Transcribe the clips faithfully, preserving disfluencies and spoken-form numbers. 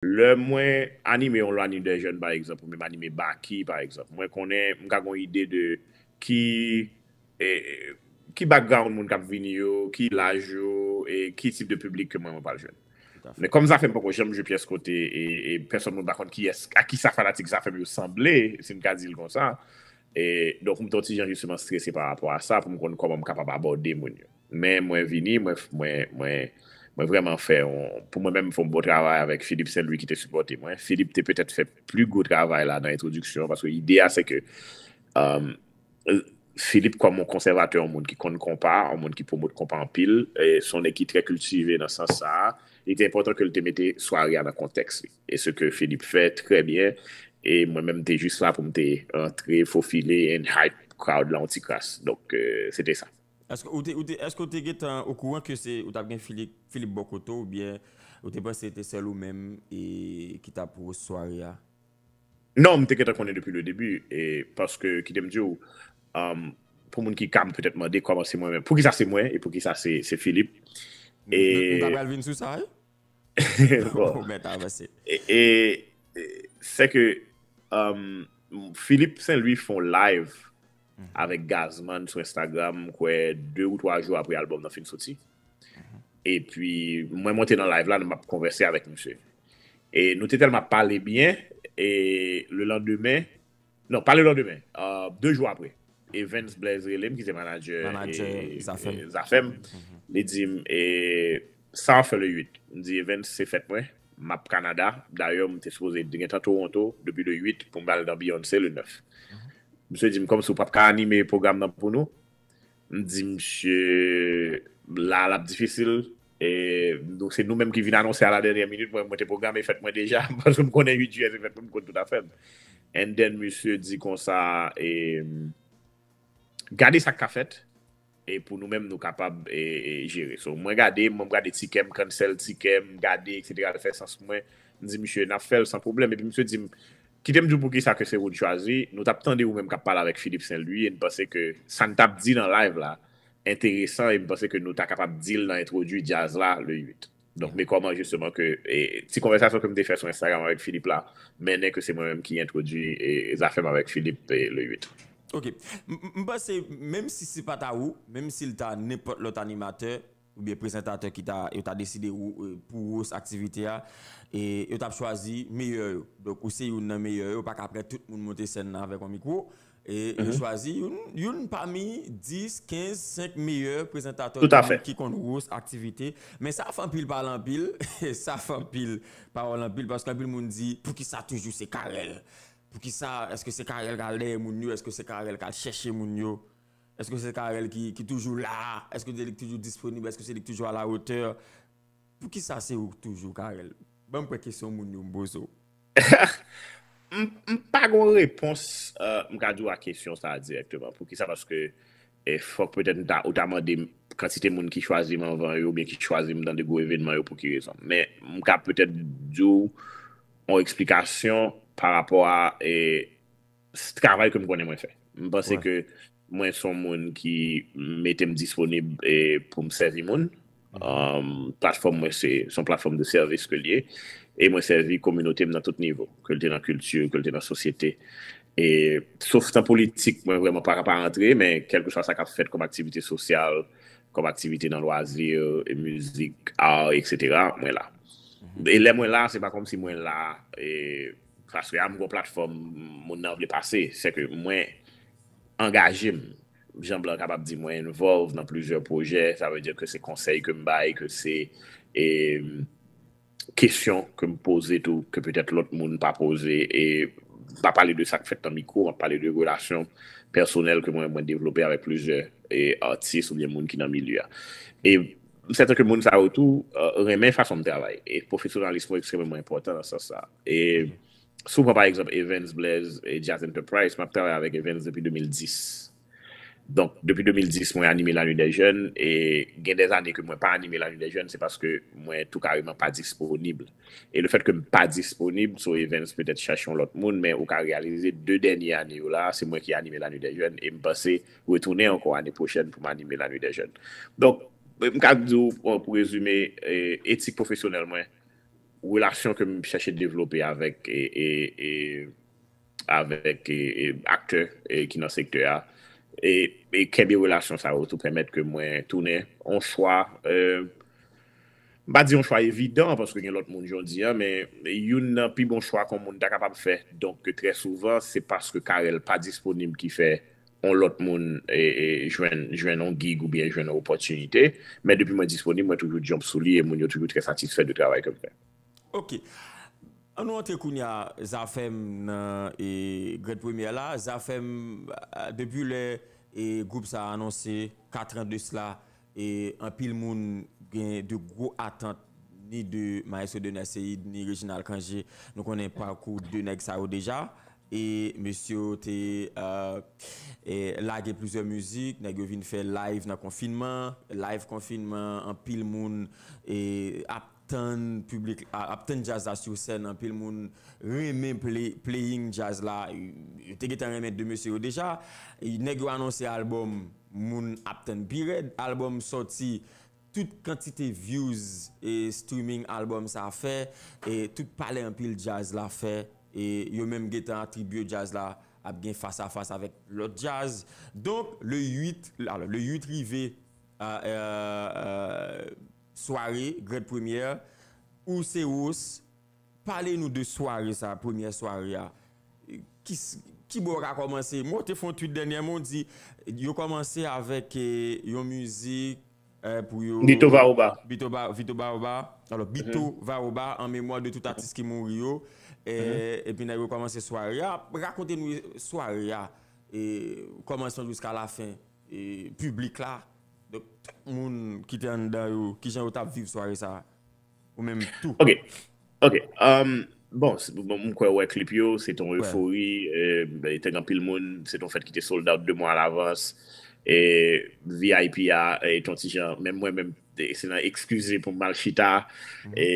Lè mwen anime yon Lani dè Jèn, pa egzanp, ou menm anime Baki, pa egzanp, mwen konnen, m ka gen yon ide de ki, e, ki background moun k ap vini yo, ki laj yo, e ki tip de piblik ke mwen, mwen pral jwenn. Men kòm Zafèm poko janm jwe pyès kote, e, e pèsonn moun pa konn kiyès, a kisa fanatik Zafèm yo sanble, si n ka di l konsa, e, donk, m te yon ti jan jisteman strese pa rapò a sa, pou m konn kòman m kapab abòde moun yo. Men mwen vini, mwen, mwen, mwen, mwen vrèman fè yon, pou mwen menm, m fè yon bon travay avèk Philippe Saint Louis ki te sipòte mwen. Philippe te petèt fè pli gwo travay la nan entwodiksyon, paske ide a, se ke, um, Philippe, kòm yon konsèvatè, yon moun ki konn konpa, yon moun ki pwomot konpa anpil, e se yon nèg ki trè kiltive nan sans sa a, li te enpòtan ke l te mete sware a nan kontèks li. E se ke Philippe fè trè byen, e mwen menm, m te jis la pou m te antre, fofile, and hype crowd la yon ti kras. Donk, e, se te sa. Èske ou te, ou te, èske ou te gentan okouran ke se, ou t ap gen Philippe, Philippe bò kote w, oubyen ou te panse se te sèl ou menm e ki t ap host sware a? Non, m te gentan konnen depi le debi, e paske, kite m di w, um, pou moun ki ka petèt mande kòman se mwen menm, poukisa se mwen e poukisa se, se Philippe. E nou, nou ta pral vin sou sa, wi. Bon. Ou mèt avanse. E, e, e, se ke, um, Philippe Saint Louis fè yon live avèk Gazman sou Instagram, m kwè de ou twa jou apre albòm nan fin soti. Epi, mwen monte nan live la, m ap konvèse avèk misye. E nou te tèlman ap pale byen, e le landemen, non, pa le landemen, euh, de jou apre, Evens Blaise rele m, ki se manadjè, manadjè e, Zafèm. E, Zafèm. Li di m, e, sa w ap fè le uit? M di, Evens, se fèt mwen, m ap Kanada. Dayè, m te sipoze gentan Toronto depi le uit pou m al nan Beyoncé le nèf. Misye di m, kòmsi w p ap ka anime pwogram nan pou nou? M di misye, la, l ap difisil. E nou, se nou menm ki vin anonse a la dènyè minit. Mwen, mwen te pwograme fèt mwen deja, paske m konnen uit jiyè se fèt mwen, m konn tout afè m. And then, misye di konsa, e, gade sa k ka fèt, e pou nou menm, nou kapab, e, e, jere. So, mwen gade, mwen gade tikè m, cancel tikè m, gade, et cetera, l fè sans pou mwen. M di misye, n ap fè l san pwoblèm. Epi misye di m, kite m di w poukisa ke se ou n chwazi. Nou t ap tande ou menm k ap pale avèk Philippe Saint Louis, e n panse ke sa n t ap di nan live la enteresan, e m panse ke nou ta kapab di l nan entwodui djaz la le uit. Donk, men kòman jisteman ke, e, ti konvèsasyon ke m te fè sou Instagram avèk Philippe la, mennen ke se mwen menm ki entwodui, e, Zafèm avèk Philippe, e, le uit. Ok. M, m, m panse, menm si se pa ta ou, menm si l ta nenpòt lòt animatè, oubyen prezantatè ki ta, yo ta deside ou, e, pou host aktivite a, e yo t ap chwazi meyè yo. Donk, ou se youn nan meyè yo, ou pa ka pran tout moun monte sèn nan avèk yon mikwo. E yo chwazi youn, youn pami dis, kenz, senk meyè prezantatè ki konn host aktivite. Men sa fè anpil pale anpil, sa fè anpil pawòl anpil, paske anpil moun di, poukisa toujou se Carel? Poukisa, èske se Carel k al dèyè moun yo? Èske se Carel k al chèche moun yo? Èske se Carel ki, ki toujou la? Èske se li ki toujou disponib? Èske se li ki toujou a la hauteur? Poukisa se ou toujou, Carel? Ban m pran kesyon moun yo m poze w. M, m pa gon repons, euh, m ka di w a kesyon sa a dirèkteman. Poukisa? Paske, e, fòk petèt m ta, ou ta mande m kantite moun ki chwazi m anvan yo, oubyen ki chwazi m nan de gwo evènman yo, pou ki rezon. Men, m ka petèt di w yon eksplikasyon pa rapò a, e, s-, travay ke m konnen mwen fè. M panse ke mwen se yon moun ki mete m disponib, e, pou m sèvi moun. Um, platfòm mwen se, se yon platfòm de sèvis ke l ye. E mwen sèvi kominote m nan tout nivo, ke l te nan kilti, ke l te nan sosyete. E sof tan politik, mwen vrèman pa, pa antre, men kèlkeswa sa k ap fèt kòm aktivite sosyal, kòm aktivite nan lwazi, e mizik, art, et cetera, mwen la. E lè mwen la, se pa kòmsi mwen la, e, paske a m gon platfòm moun nan vle pase. Se ke mwen angaje m, jan blan kapab di, mwen involve nan plizyè pwojè, sa vle di ke se konsèy ke m bay, ke se, e, kesyon ke m poze tou, ke petèt lòt moun pa poze, e m pa pale de sa k fèt nan mikwo, m ap pale de relasyon pèsonèl ke mwen, mwen devlope avèk plizyè, e, atis oubyen moun ki nan milye a. E m sèten ke moun sa yo tou, e, renmen fason m travay. E pwofesyonalis mwen ekstrèmeman enpòtan nan sans sa. E si w pran, pa egzanp, Evens Blaise e Jazz Enterprise, m ap travay avèk Evens depi de mil dis. Donk, depi de mil dis, mwen anime La Nuit des Jeunes, e gen dèzane ke mwen pa anime La Nuit des Jeunes, se paske mwen tou kareman pa disponib. E le fèt ke m pa disponib, so Evens petèt chache yon lòt moun, men ou ka reyalize de dènye ane yo la, se mwen ki anime La Nuit des Jeunes, e m panse retounen ankò ane pwochèn pou m anime La Nuit des Jeunes. Donk, m ka di w, bon, pou rezime, e, etik pwofesyonèl mwen, relasyon ke m chache devlope avèk e, e, e, avèk e, e, aktè e, ki nan sektè a. E, e kenbe relasyon sa yo tou pèmèt ke mwen tounen yon chwa, e, m pa di yon chwa evidan, paske gen lòt moun jodi a, men youn nan pi bon chwa ke yon moun ta kapab fè. Donk, trè souvan, se paske Carel pa disponib ki fè yon lòt moun e, e, jwenn, jwenn yon gig oubyen jwenn yon opòtinite. Men depi mwen disponib, mwen toujou jump sou li e moun yo toujou trè satisfè de travay ke m fè. Ok. An nou antre kounye a Zafèm nan e, Grand Première la. Zafèm, a, depi lè e, gwoup sa a anonse, kat an de sla, e anpil moun gen de gwo atant ni de Maestro Dener Ceïde, ni Reginald Cangé. Nou konnen pakou de nèg sa yo deja. E mesye yo te e, e, lage plizyè mizik, nèg yo vin fè live nan konfinman, live konfinman, anpil moun e, ap tann piblik, a- ap tann djaz la sou sèn, anpil moun renmen play, playing djaz la. Yo te gentan renmen de mesye yo deja. E nèg yo anonse albòm, moun ap tann pi rèd. Albòm sòti, tout kantite views e streaming albòm sa fè, e tout pale anpil djaz la fè, e yo menm gentan atribye djaz la ap gen fas a fas avèk lòt djaz. Donk, le uit, alò, le uit rive a, e, e, sware, Grand Première, ou se Ross, pale nou de sware sa, premyè sware a. Ki, ki bò w ka kòmanse? Mwen te fè yon tweet dènyèman, w di yo kòmanse avèk e, yon mizik e, pou yo. Bito Baoba. Bito, ba, Vito Baoba. Alò, Bito Baoba, an memwa de tout atis ki mouri yo. E, epi nèg yo kòmanse sware a. Rakonte nou sware a. E, kòmansman jiska lafen. E, piblik la. Donk, tout moun ki te anndan yo, kijan yo t ap viv sware sa a? Ou menm tou. Ok. Ok. Um, bon, bon, m kwè wè klip yo, se ton efori. E, te gen anpil moun, se ton fèt ki te sold out de mwa alavans. E V I P a, e ton ti jan, menm mwen menm, se nan eskize pou m al chita e,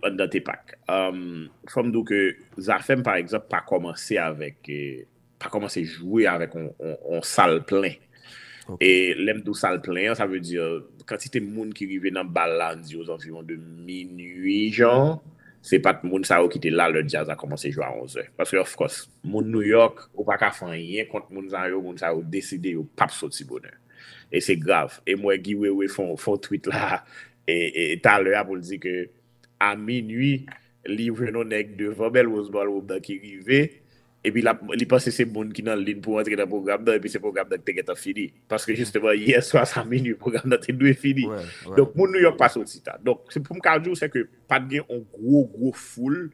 anndan te pak. Um, fò m di w ke Zafèm, pa egzanp, pa kòmanse avèk e, pa kòmanse jwe avèk yon, yon, yon sal plen. E lè m di w sal plen an, sa vle di kantite moun ki rive nan bal la, ann di ozanviwon de minui jan, se pa t moun sa yo ki te la lè djaz la kòmanse jwe a onzè. Paske, of course, moun New York, ou pa ka fè anyen kont moun sa yo, moun sa yo deside yo p ap soti bonè. E se grav. E m wè Guy Wewe fè yon, fè yon tweet la, e, e talè a pou l di ke a minui, li jwenn yon nèg devan Bèl Rose Ballroom nan ki rive, epi l ap, li panse se moun ki nan liy pou antre nan pwogram nan, epi se pwogram nan ki te gentan fini. Paske jisteman, yè swa sa minui, pwogram nan te dwe fini. Donk, moun New York pa soti ta. Donk, se pou m ka di w, se ke pa t gen yon gwo, gwo foul.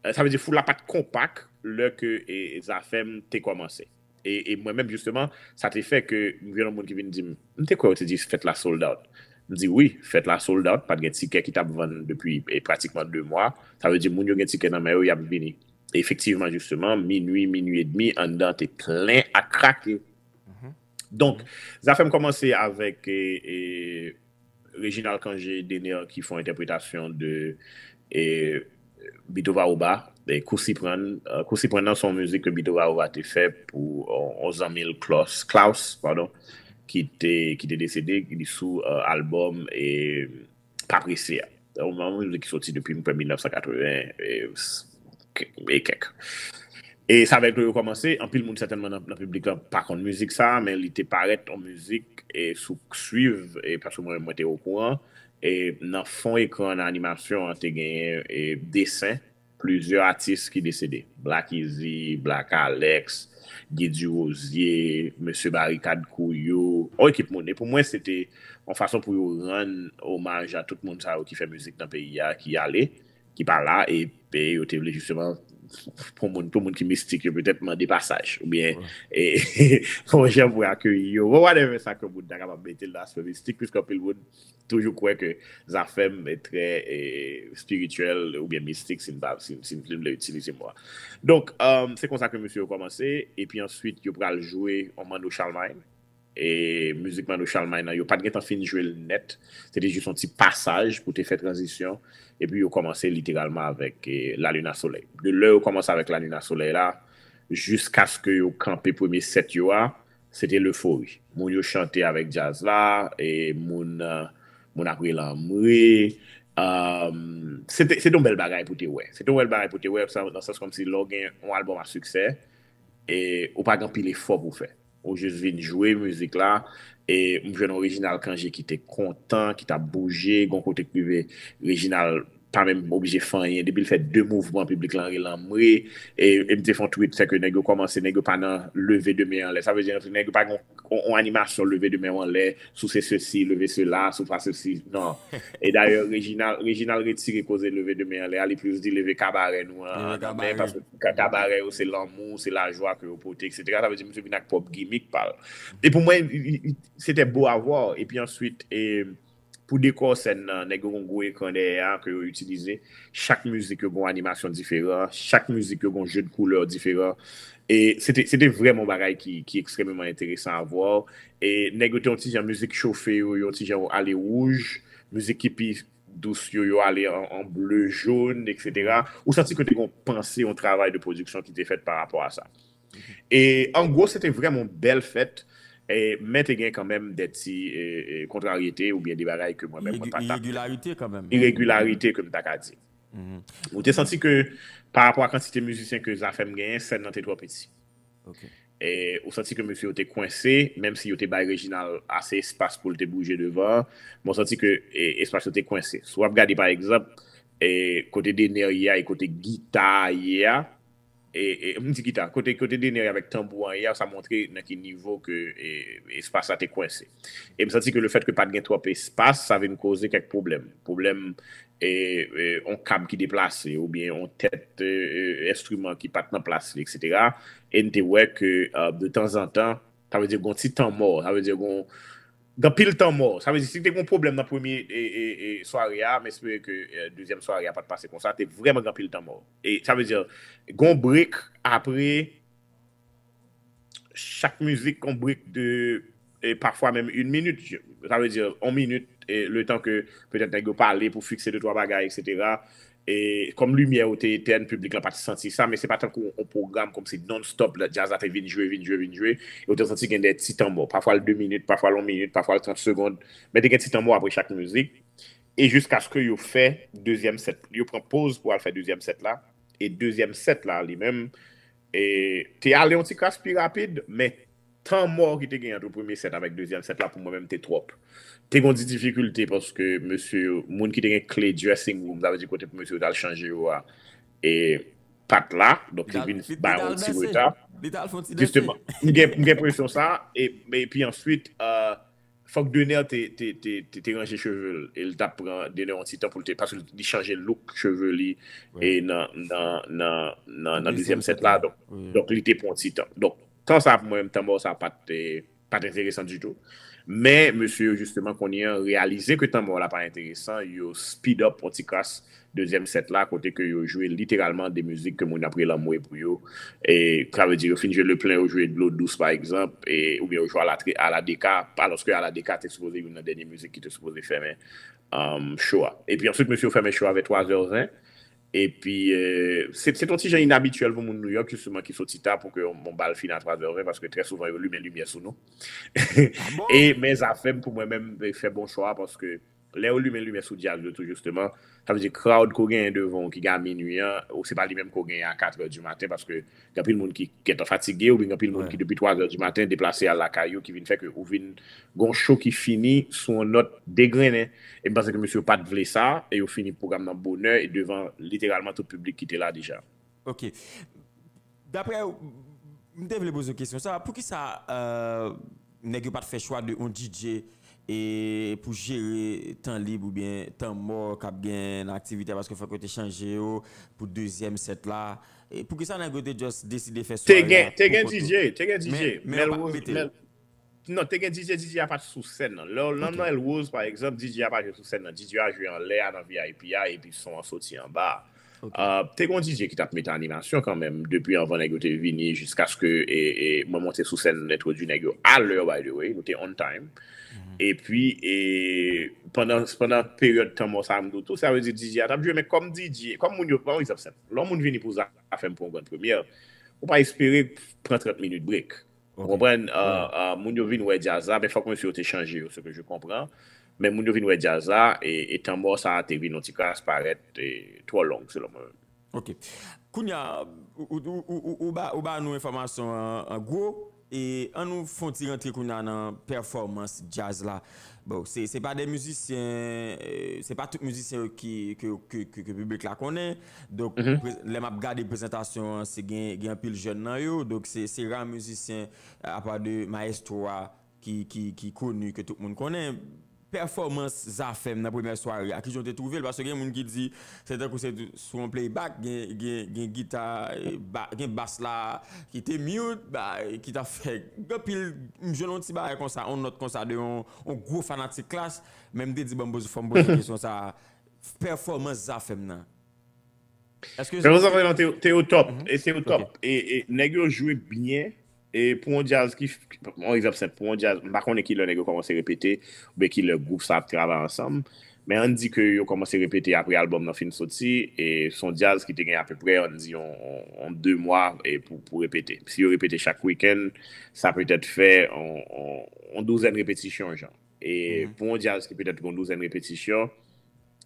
E, sa vle di foul la pa t konpak lè ke e, Zafèm te kòmanse. E, e mwen menm, jisteman, sa te fè ke m jwenn yon moun ki vin di m, m te kwè yo te di fèt la sold out. M di wi, fèt la sold out, pa t gen tikè ki t ap vann depi e, pratikman de mwa. Sa vle di moun yo gen tikè nan men yo, y ap vini. E efektivman, jisteman, minui, minui edmi, anndan te plen ak krake. Donk, Zafèm kòmanse avèk e, e, Reginald Cangé, Dener ki fè yon entèpretasyon de e, Bito Baoba, e, Kou Siprann. E, Kou Siprann nan se yon mizik ke Bito Baoba te fè pou yon, yon zanmi l, Klaus, Klaus, padon, ki te, ki te desede, li sou e, albòm e, Pa Prese a. Se yon mizik ki soti depi, m kwè, mil nèf san katreven e, e kèk. E se avèk li yo kòmanse. Anpil moun sètènman nan, nan piblik la pa konn mizik sa, men li te parèt yon mizik e sou Swiv, e paske mwen, mwen te okouran. E nan fon ekran, nan animasyon an, te genyen e desen plizyè atis ki desede. Black Easy, Black Alex, Guy Durosier, Mesye Barikad Kouyo, yon ekip moun. E pou mwen, se te yon fason pou yo rann omaj a tout moun sa yo ki fè mizik nan peyi a, ki ale, ki pa la, e, e yo te vle jisteman pou moun, pou moun ki mistik yo petèt mande pasaj, oubyen e, yon jan pou akeyi yo. Bon, whatever sa ke moun ta kapab mete nan aspè mistik, piske anpil moun toujou kwè ke Zafèm e trè e, espirityèl oubyen mistik, si n pa, si, si, si m vle itilize mo a. Donk, um, se konsa ke mesye yo kòmanse, epi answit, yo pral jwe yon Manno Charlemagne. E mizik Manno Charlemagne nan, yo pa t gentan fin jwe l nèt. Se te jis yon ti pasaj pou te fè tranzisyon. Epi yo kòmanse literalman avèk e, La Lune à Soleil. De lè yo kòmanse avèk La Lune à Soleil la, jiskaske yo kanpe premye sèt yo a, se te lefori. Moun yo chante avèk djaz la, e moun, e, moun ap rele anmwe, Um, se te se te yon bèl bagay pou te wè. Se te yon bèl bagay pou te wè, sa- nan sans kòmsi lè w gen yon albòm a siksè, e ou pa gen anpil efò pou fè. Ou jis vin jwe mizik la, e m jwenn yon Reginald Cangé ki te kontan, ki t ap bouje, gon kote k rive, Reginald pa menm oblije fè anyen. Depi l fè de mouvman, piblik lan rele anmwe. E, e m te fè yon tweet, se ke nèg yo kòmanse, nèg yo pa nan leve de men anlè. Sa vle di, nèg yo pa gen yon, yon animasyon leve de men w anlè, si w se sesi, leve sela, si w pa sesi, non. E dayè, Reginald, Reginald retire koze leve de men anlè a, li plis di leve kabarè nou an nan men, paske ka- kabarè yo se lanmou, se lajwa ke yo pote, etsetera. Sa vle di, misye vin ak pwòp gimmick pa l. E pou mwen, i- i- i- se te bo a vwa. Epi answit, e, pou dekò sèn nan, nèg yo gen yon gwo ekran dèyè a ke yo itilize. Chak mizik yo gen yon animasyon diferan. Chak mizik yo gen yon je de koulè diferan. E se te, se te vrèman yon bagay ki, ki ekstrèmeman enteresan a vwa. E nèg yo te yon ti jan mizik chofe yo, yon ti jan ale wouj. Mizik ki pi dous yo, yo ale an, an ble, jòn, etsetera. Ou santi ke te gen yon panse, yon travay de pwodiksyon ki te fèt pa rapò a sa. E an gwo, se te vrèman yon bèl fèt. E, men te gen kanmenm de ti e, e, kontraryete oubyen de bagay ke mwen menm mwen pa t ap. Iregilarite kanmenm. Iregilarite ke m ta ka di. Ou te santi ke pa rapò a kantite mizisyen ke Zafèm genyen, sèn nan te twò piti. E, ou santi ke mesye yo te kwense, menm si yo te bay Reginald ase espas pou l te bouje devan, men ou santi ke e, espas yo te kwense. Si w ap gade, pa egzanp, e, kote Dener ye a e kote gita ye a, e, e, m di gita, kote, kote Dener ye avèk tanbou an ye a, sa montre nan ki nivo ke e, espas la te kwense. E m santi ke lefèt ke pa t gen twòp espas, sa vin koze kèk pwoblèm. Pwoblèm, e, e, yon kab ki deplase, oubyen yon tèt e, e, enstriman ki pa t nan plas li, etsetera. E n te wè ke e, de tanzantan, sa vle di gen yon ti tan mò, sa vle di gen gen pil tan mò. Sa vle di, si te gen pwoblèm nan premye e, e, e, sware a, m espere ke e, dezyèm sware a pa t pase konsa, te vrèman gen pil tan mò. E sa vle di, gen yon break apre chak mizik, gen yon break de e, pafwa menm yon minit. Sa vle di, yon minit, e, le tan ke petèt nèg yo pale pou fikse de twa bagay, etsetera. E kòm limyè yo te etèn, piblik lan pa t santi sa, men se pa tankou yon pwogram kòmsi non-stop, la, djaz la te vin jwe, vin jwe, vin jwe. E ou te santi gen de ti tan mò. Pafwa l de minit, pafwa l yon minit, pafwa l trant segonn. Men te gen ti tan mò apre chak mizik. E jiskaske yo fè dezyèm sèt. Yo pran poz pou al fè dezyèm sèt la. E dezyèm sèt la, li menm, e, te ale yon ti kras pi rapid, men tan mò ki te gen ant premye sèt avèk dezyèm sèt la, pou mwen menm, te twòp. Te gen yon ti difikilte paske mesye yo, moun ki te gen kle dressing room, sa vle di kote pou mesye yo t al chanje yo a, e pa t la, donk li vin bay yon ti reta. Jisteman, m gen, m gen enpresyon sa, e, epi answit, e, fòk Dener te, te, te, te, te ranje cheve l, e l t ap pran Dener yon ti tan pou l te, paske li chanje look cheve li, e nan, nan, nan, nan, nan dezyèm sèt la, donk, donk li te pran yon ti tan. Donk, tan sa pou mwen menm, tan mò sa pa t, e, pa t enteresan ditou. Men, mesye yo, jisteman, kounye an, reyalize ke tan mò la pa enteresan, yo speed up yon ti kras dezyèm sèt la, kote ke yo jwe literalman de mizik ke moun ap rele anmwe pou yo. E, sa vle di, yo fin jwe Le Plein, yo jwe Dlo Dous, pa egzanp, e, oubyen yo jwe Aladeka, alòske Aladeka te sipoze youn nan dènye mizik ki te sipoze fèmen, um, show a. Epi answit, mesye yo fèmen show a vè twazè ven. Epi, e, se, se yon ti jan inabityèl pou moun Nouyòk, jisteman, ki soti ta pou ke yon, yon bal fini a twazè ven, paske trè souvan, yo limen limyè sou nou. E, men Zafèm, pou mwen menm, fè bon chwa, paske lè yo limen limyè sou djaz yo tou, jisteman, sa vle di crowd ke w genyen devan w ki gen a minui an, ou se pa li menm ke w genyen a katrè di maten, paske gen anpil moun ki gentan fatige, oubyen gen anpil moun ki depi twazè di maten deplase al lakay yo, ki vin fè ke ou vin gen yon show ki fini sou yon nòt degrennen. E m panse ke mesye yo pa t vle sa, e yo fini pwogram nan bonè, e devan literalman tout piblik ki te la deja. Ok. Daprè, m te vle poze w kesyon sa, poukisa, euh, nèg yo pa t fè chwa de yon D J e pou jere tan lib oubyen tan mò k ap gen nan aktivite a, paske fòk yo te chanje yo pou dezyèm sèt la. E poukisa nèg yo te just deside fè sware a pou kont yo? Te gen, te gen D J, te gen D J. Men, men yo pa t mete l. Non, te gen D J, D J a pa t sou sèn nan. Lè w nan Nèl Woz, pa egzanp, D J a pa jwe sou sèn nan. D J a jwe anlè a, nan V I P a, epi son an soti anba a. Euh, te gen yon D J ki t ap mete animasyon kanmenm, depi anvan nèg yo te vini, jiskaske, e, e, mwen monte sou sèn, entwodui nèg yo alè, by the way, nou te on time. Epi, e, pandan, pandan peryòd tan mò sa a, m di w tou, sa vle di D J a t ap jwe, men kòm D J, kòm moun yo, pa egzanp senp, lè yon moun vini pou Zafèm pou yon grann premyè, ou pa espere pran trant minit break. Ou konprann? Euh, euh, moun yo vin wè djaz la, men fòk mesye yo te chanje yo, ce que je comprends. Men moun yo vin wè djaz la, e, e tan mò sa a te vin yon ti kras parèt, e, twò long, selon mwen menm. Ok. Kounye a, ou, ou, ou, ou, ou ba, ou ba nou enfòmasyon an, an gwo, e an nou fè yon ti rantre kounye a nan pèfòmans djaz la. Bon, se, se pa de mizisyen, euh, se pa tout mizisyen yo ki, ke, ke, ke, ke piblik la konnen. Donk, pre- lè m ap gade prezantasyon an, se gen, gen anpil jèn nan yo. Donk, se, se ra mizisyen, apa de mayestwo a, ki, ki, ki koni, ke tout moun konnen. Pèfòmans Zafèm nan premyè sware a, kijan w te twouve l? Paske gen moun ki di, se tankou se sou yon playback, gen, gen, gen gita, eh, ba, gen bas la ki te mute, ba, ki ta fè gen pil, m jwenn yon ti bagay konsa, yon nòt konsa de yon, yon gwo fanatik Klass, men m te di, bon, m poze, fò m poze kesyon sa, pèfòmans Zafèm nan. Èske Pèfòmans Zafèm nan te, te o top, e se o top. E, e nèg yo jwe byen, e pou yon djaz ki, yon egzanp senp, pou yon djaz, m pa konnen ki lè nèg yo kòmanse repete, oubyen ki lè gwoup sa ap travay ansanm. Men ann di ke yo kòmanse repete apre albòm nan fin soti, e se yon djaz ki te gen apeprè, ann di, yon, yon de mwa, e pou, pou repete. Si yo repete chak wikenn, sa petèt fè yon, yon, yon douzèn repetisyon, jan. E pou yon djaz ki petèt gen yon douzèn repetisyon,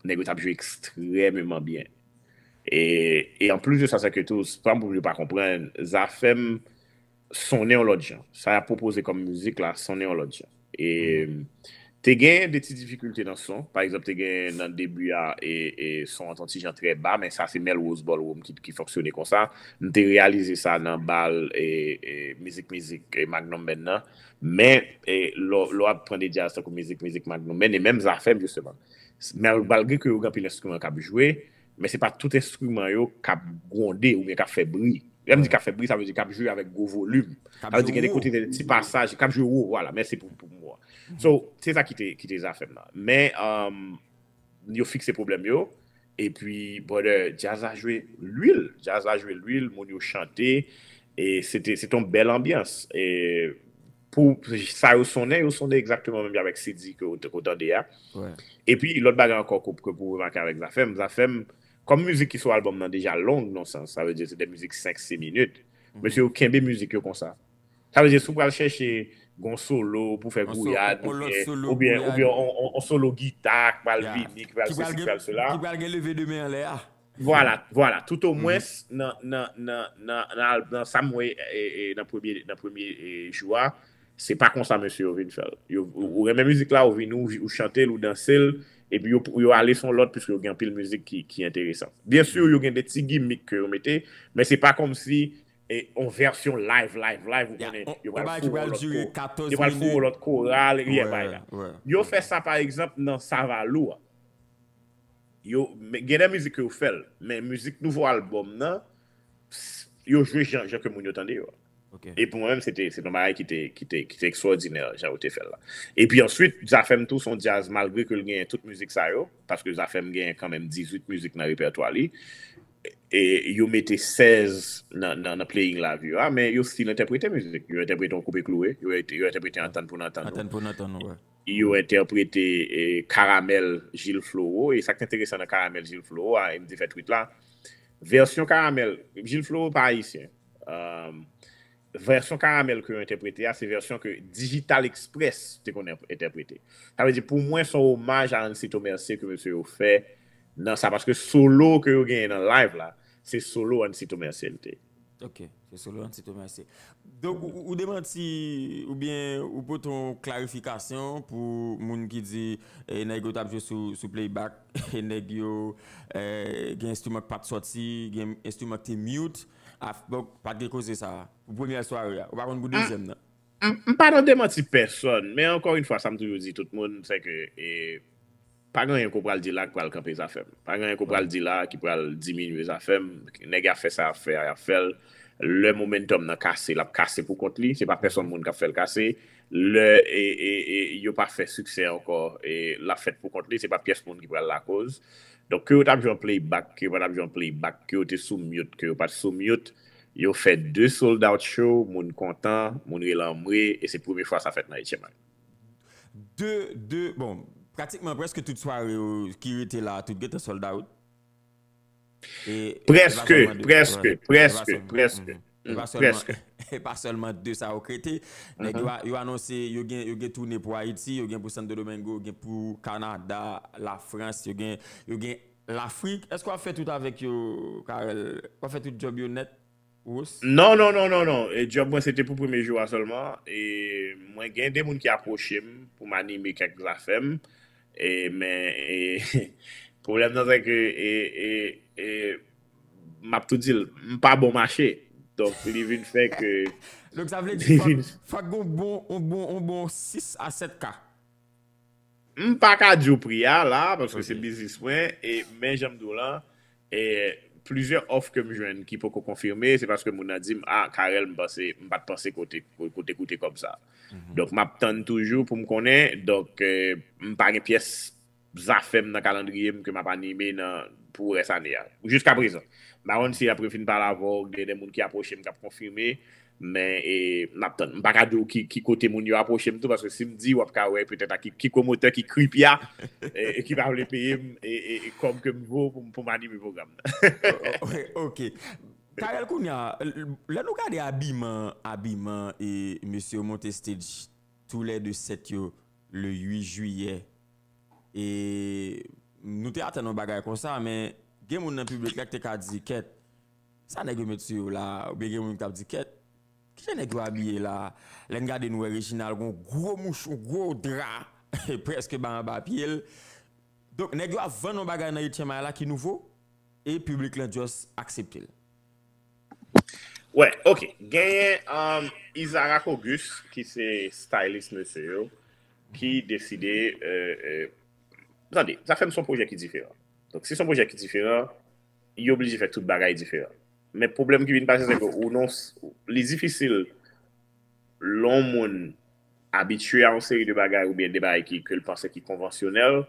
nèg yo t ap jwe ekstrèmeman byen. E, e anplis de sa, sa ke tou, se pa pou yo pa konprann, Zafèm sonnen yon lòt jan. Sa y ap pwopoze kòm mizik la, sonnen yon lòt jan. E te gen de ti difikilte nan son. Pa egzanp, te gen nan debi a, e, e son an t yon ti jan trè ba, men sa se Melrose Ballroom ki, ki fonksyone konsa. M te reyalize sa nan bal e, e mizik mizik e Magnum Band nan. Men, e, lè w ap pran de djaz tankou mizik mizik Magnum Band, e menm Zafèm, jisteman. Malgre ke yo gen anpil enstriman k ap jwe, men se pa tout enstriman yo k ap gwonde oubyen k ap fè bri. Lè m di k ap fè bri, sa vle di k ap jwe avèk gwo volim. Sa vle di gen de kote, gen de ti pasaj, k ap jwe wo, vwala, mèsi pou, pou mo a. So, se sa ki te, ki te Zafèm nan. Men, um, yo fikse pwoblèm yo, epi, brother, djaz la jwe lwil. Djaz la jwe lwil, moun yo chante, e se te, se te yon bèl anbyans. E pou sa yo sonnen, yo sonnen egzakteman menm jan avèk C D ke w, ke w tande a. Epi, lòt bagay ankò ke, ke pou remake avèk Zafèm, Zafèm, kòm mizik ki sou albòm nan deja long nan sans, sa vle di se de mizik senk, sis minit, mesye yo kenbe mizik yo konsa. Sa vle di, si w pral chèche yon solo pou fè gouyad, oubyen, oubyen, oubyen yon, yon, yon solo gita k pral vini, k pral sesi, k pral sela. Ki pral gen leve de men anlè a. Vwala, vwala. Toutomwens, nan, nan, nan, nan, nan, al- nan sa m wè, e, e, nan premye, nan premye, e, jou a, se pa konsa mesye yo vin fè l. Yo, ou, ou renmen mizik la, ou vini, ou, ou chante l, ou danse l, epi yo, yo ale sou yon lòt, piske yo gen anpil mizik ki, ki enteresan. Byen si, yo gen de ti gimik ke yo mete, men se pa kòmsi e yon vèsyon live, live, live, ou konnen, yo pral foure yon lòt ko-, yo pral foure yon lòt koral, e bagay la. Yo fè sa, pa egzanp, nan Savalou a. Yo, men, gen de mizik ke yo fè l, men mizik nouvo albòm nan, s- yo jwe jan, jan ke moun yo tande yo. E pou mwen menm, se te, se te yon bagay ki te, ki te, ki te ekstwòdinè, jan yo te fè l la. Epi answit, Zafèm tou, se yon djaz, malgre ke l genyen tout mizik sa yo, paske Zafèm genyen kanmenm dizuit mizik nan repètwa li, e yo mete sèz nan, nan, nan playing live yo a, men yo still entèprete mizik. Yo entèprete yon koupe kloure, yo, yo entèprete Antann pou n antann nou. Yo entèprete e, Karamèl Gilles Floro, e sa k te enteresan nan Karamèl Gilles Floro a, e m te fè tweet la, vèsyon Karamèl, Gilles Floro pa ayisyen. Um, vèsyon Karamèl ke yo entèprete a, se vèsyon ke Digital Express te konn entèprete. Sa vle di, pou mwen, se yon omaj a Ansito Mercier ke mesye yo fè nan sa, paske solo ke yo genyen nan live la, se solo Ansito Mercier l te. Ok, se solo Ansito Mercier. Donk, ou, ou demanti, oubyen ou pote yon klarifikasyon pou moun ki di, e, nèg yo t ap jwe sou, sou playback, e nèg yo, e, gen enstriman k pa t sòti, gen enstriman k te mute, af, bon, pa t gen koze sa a. Pou premyè sware a, ou pa konn pou dezyèm nan. M, m pa nan demanti pèsòn, men ankò yon fwa, sa m toujou di tout moun, se ke, e, pa gen anyen ke w pral di la ki pral kanpe Zafèm. Pa gen anyen ke w pral di la ki pral diminye Zafèm. Nèg y ap fè sa y ap fè a, y ap fè l. Lè momentum nan kase, l ap kase pou kont li. Se pa pèsòn moun k ap fè l kase. Lè e, e, e, yo pa fè siksè ankò, e l ap fèt pou kont li. Se pa pyès moun ki pral lakoz. Donk, ke yo t ap jwe an playback, ke yo pa t ap jwe an playback, ke yo te sou mute, ke yo pa t sou mute, yo fè de sold out show, moun kontan, moun rele anmwe, e se premye fwa sa fèt nan H M I. De, de, bon, pratikman prèske tout sware yo ki rete la, tout gentan sold out. Prèske, prèske, prèske, prèske. E pa sèlman, e pa sèlman de sa yo k rete. Nèg yo, yo anonse, yo gen, yo gen toune pou Ayiti, yo gen pou Santo Domingo, yo gen pou Kanada, Lafrans, yo gen, yo gen Lafrik. Èske w ap fè tout avèk yo, Carel? W ap fè tout djòb yo nèt, Ros? Non, non, non, non, non. E djòb mwen, se te pou premye jou a sèlman. E mwen gen de moun ki apwoche m pou m anime kèk zafè m. E, men, e, pwoblèm nan, se ke, e, e, e, m ap tou di l, m pa bon mache. Donk, li vin fè ke... Donk, sa vle di, fòk, fòk gen yon bon, yon bon, yon bon sis a sèt ka. M pa ka di w pri a la, paske se biznis mwen, e, men jan m di w lan, e, plizyè òf ke m jwenn ki poko konfime, se paske moun nan di m, "Ah, Carel, m panse, m pa t panse kote, kote koute kòb sa." Donk, m ap tann toujou pou m konnen. Donk, e, m pa gen pyès zafè m nan kalandriye m ke m ap anime nan, pou rès ane a. Jiska prezan. M pa konn si apre m fin pale avè w, gen de moun ki apwoche m, k ap konfime, men, e, m ap tann. M pa ka di w ki, ki kote moun yo apwoche m tou, paske si m di, w ap ka wè petèt a ki, ki pwomotè ki kripi a, e, e ki pa vle peye m, e, e, e kòb ke m vo pou, pou m anime pwogram nan. O-, o-, ok. Carel, kounye a, l-, lè nou gade abiman, abiman e mesye yo monte stage, toulède sèt yo, le uit jiyè, e nou te atann yon bagay konsa, men gen moun nan piblik la ki te ka di, "Kèt, sa nèg yo met sou yo la?" Oubyen gen moun ki t ap di, "Kèt, kijan nèg yo abiye la?" Lè n gade, nou wè Reginald gon gwo mouch, yon gwo dra, prèske ba anba pye l. Donk, nèg yo ap vann yon bagay nan H M I la ki nouvo, e piblik lan just aksepte l. Wè, ok. Genyen, um, Isaac Auguste, ki se stylist mesye yo, ki deside, euh, euh, tande, Zafèm se yon pwojè ki diferan. Donk, si se yon pwojè ki diferan, yo oblije fè tout bagay diferan. Men pwoblèm ki vin pase, se ke ou non, li difisil lè yon moun abitye a yon seri de bagay oubyen de bagay ki, ke l panse ki konvansyonèl,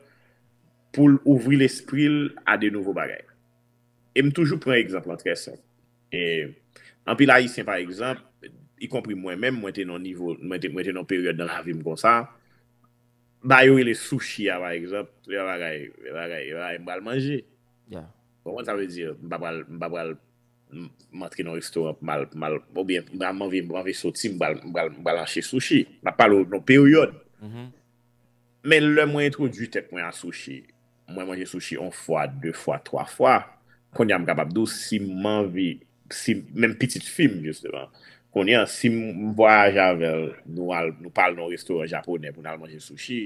pou l ouvri lespri l a de nouvo bagay. E m toujou pran egzanp lan trè senp. E anpil Ayisyen, pa egzanp, ikonpri mwen menm, mwen te nan nivo, mwen te, mwen te nan peryòd nan lavi m konsa. Bagay yo rele sushi a, pa egzanp, se yon bagay, yon bagay, yon bagay m pral manje. Ou konprann sa vle di? M pa pral, m pa pral, m, m antre nan restoran, m al, m al, oubyen m anvi, m anvi soti, m pral, m pral, m pral achte sushi. M ap pale w nan peryòd. Men lè mwen entwodui tèt mwen a sushi, mwen manje sushi yon fwa, de fwa, twa fwa. Kounye a m kapab di w si m anvi, si menm pitit fi m, jisteman. Kounye a, si m, m vwayaje avè l, nou al, nou pa al nan yon restoran japonè pou n al manje sushi,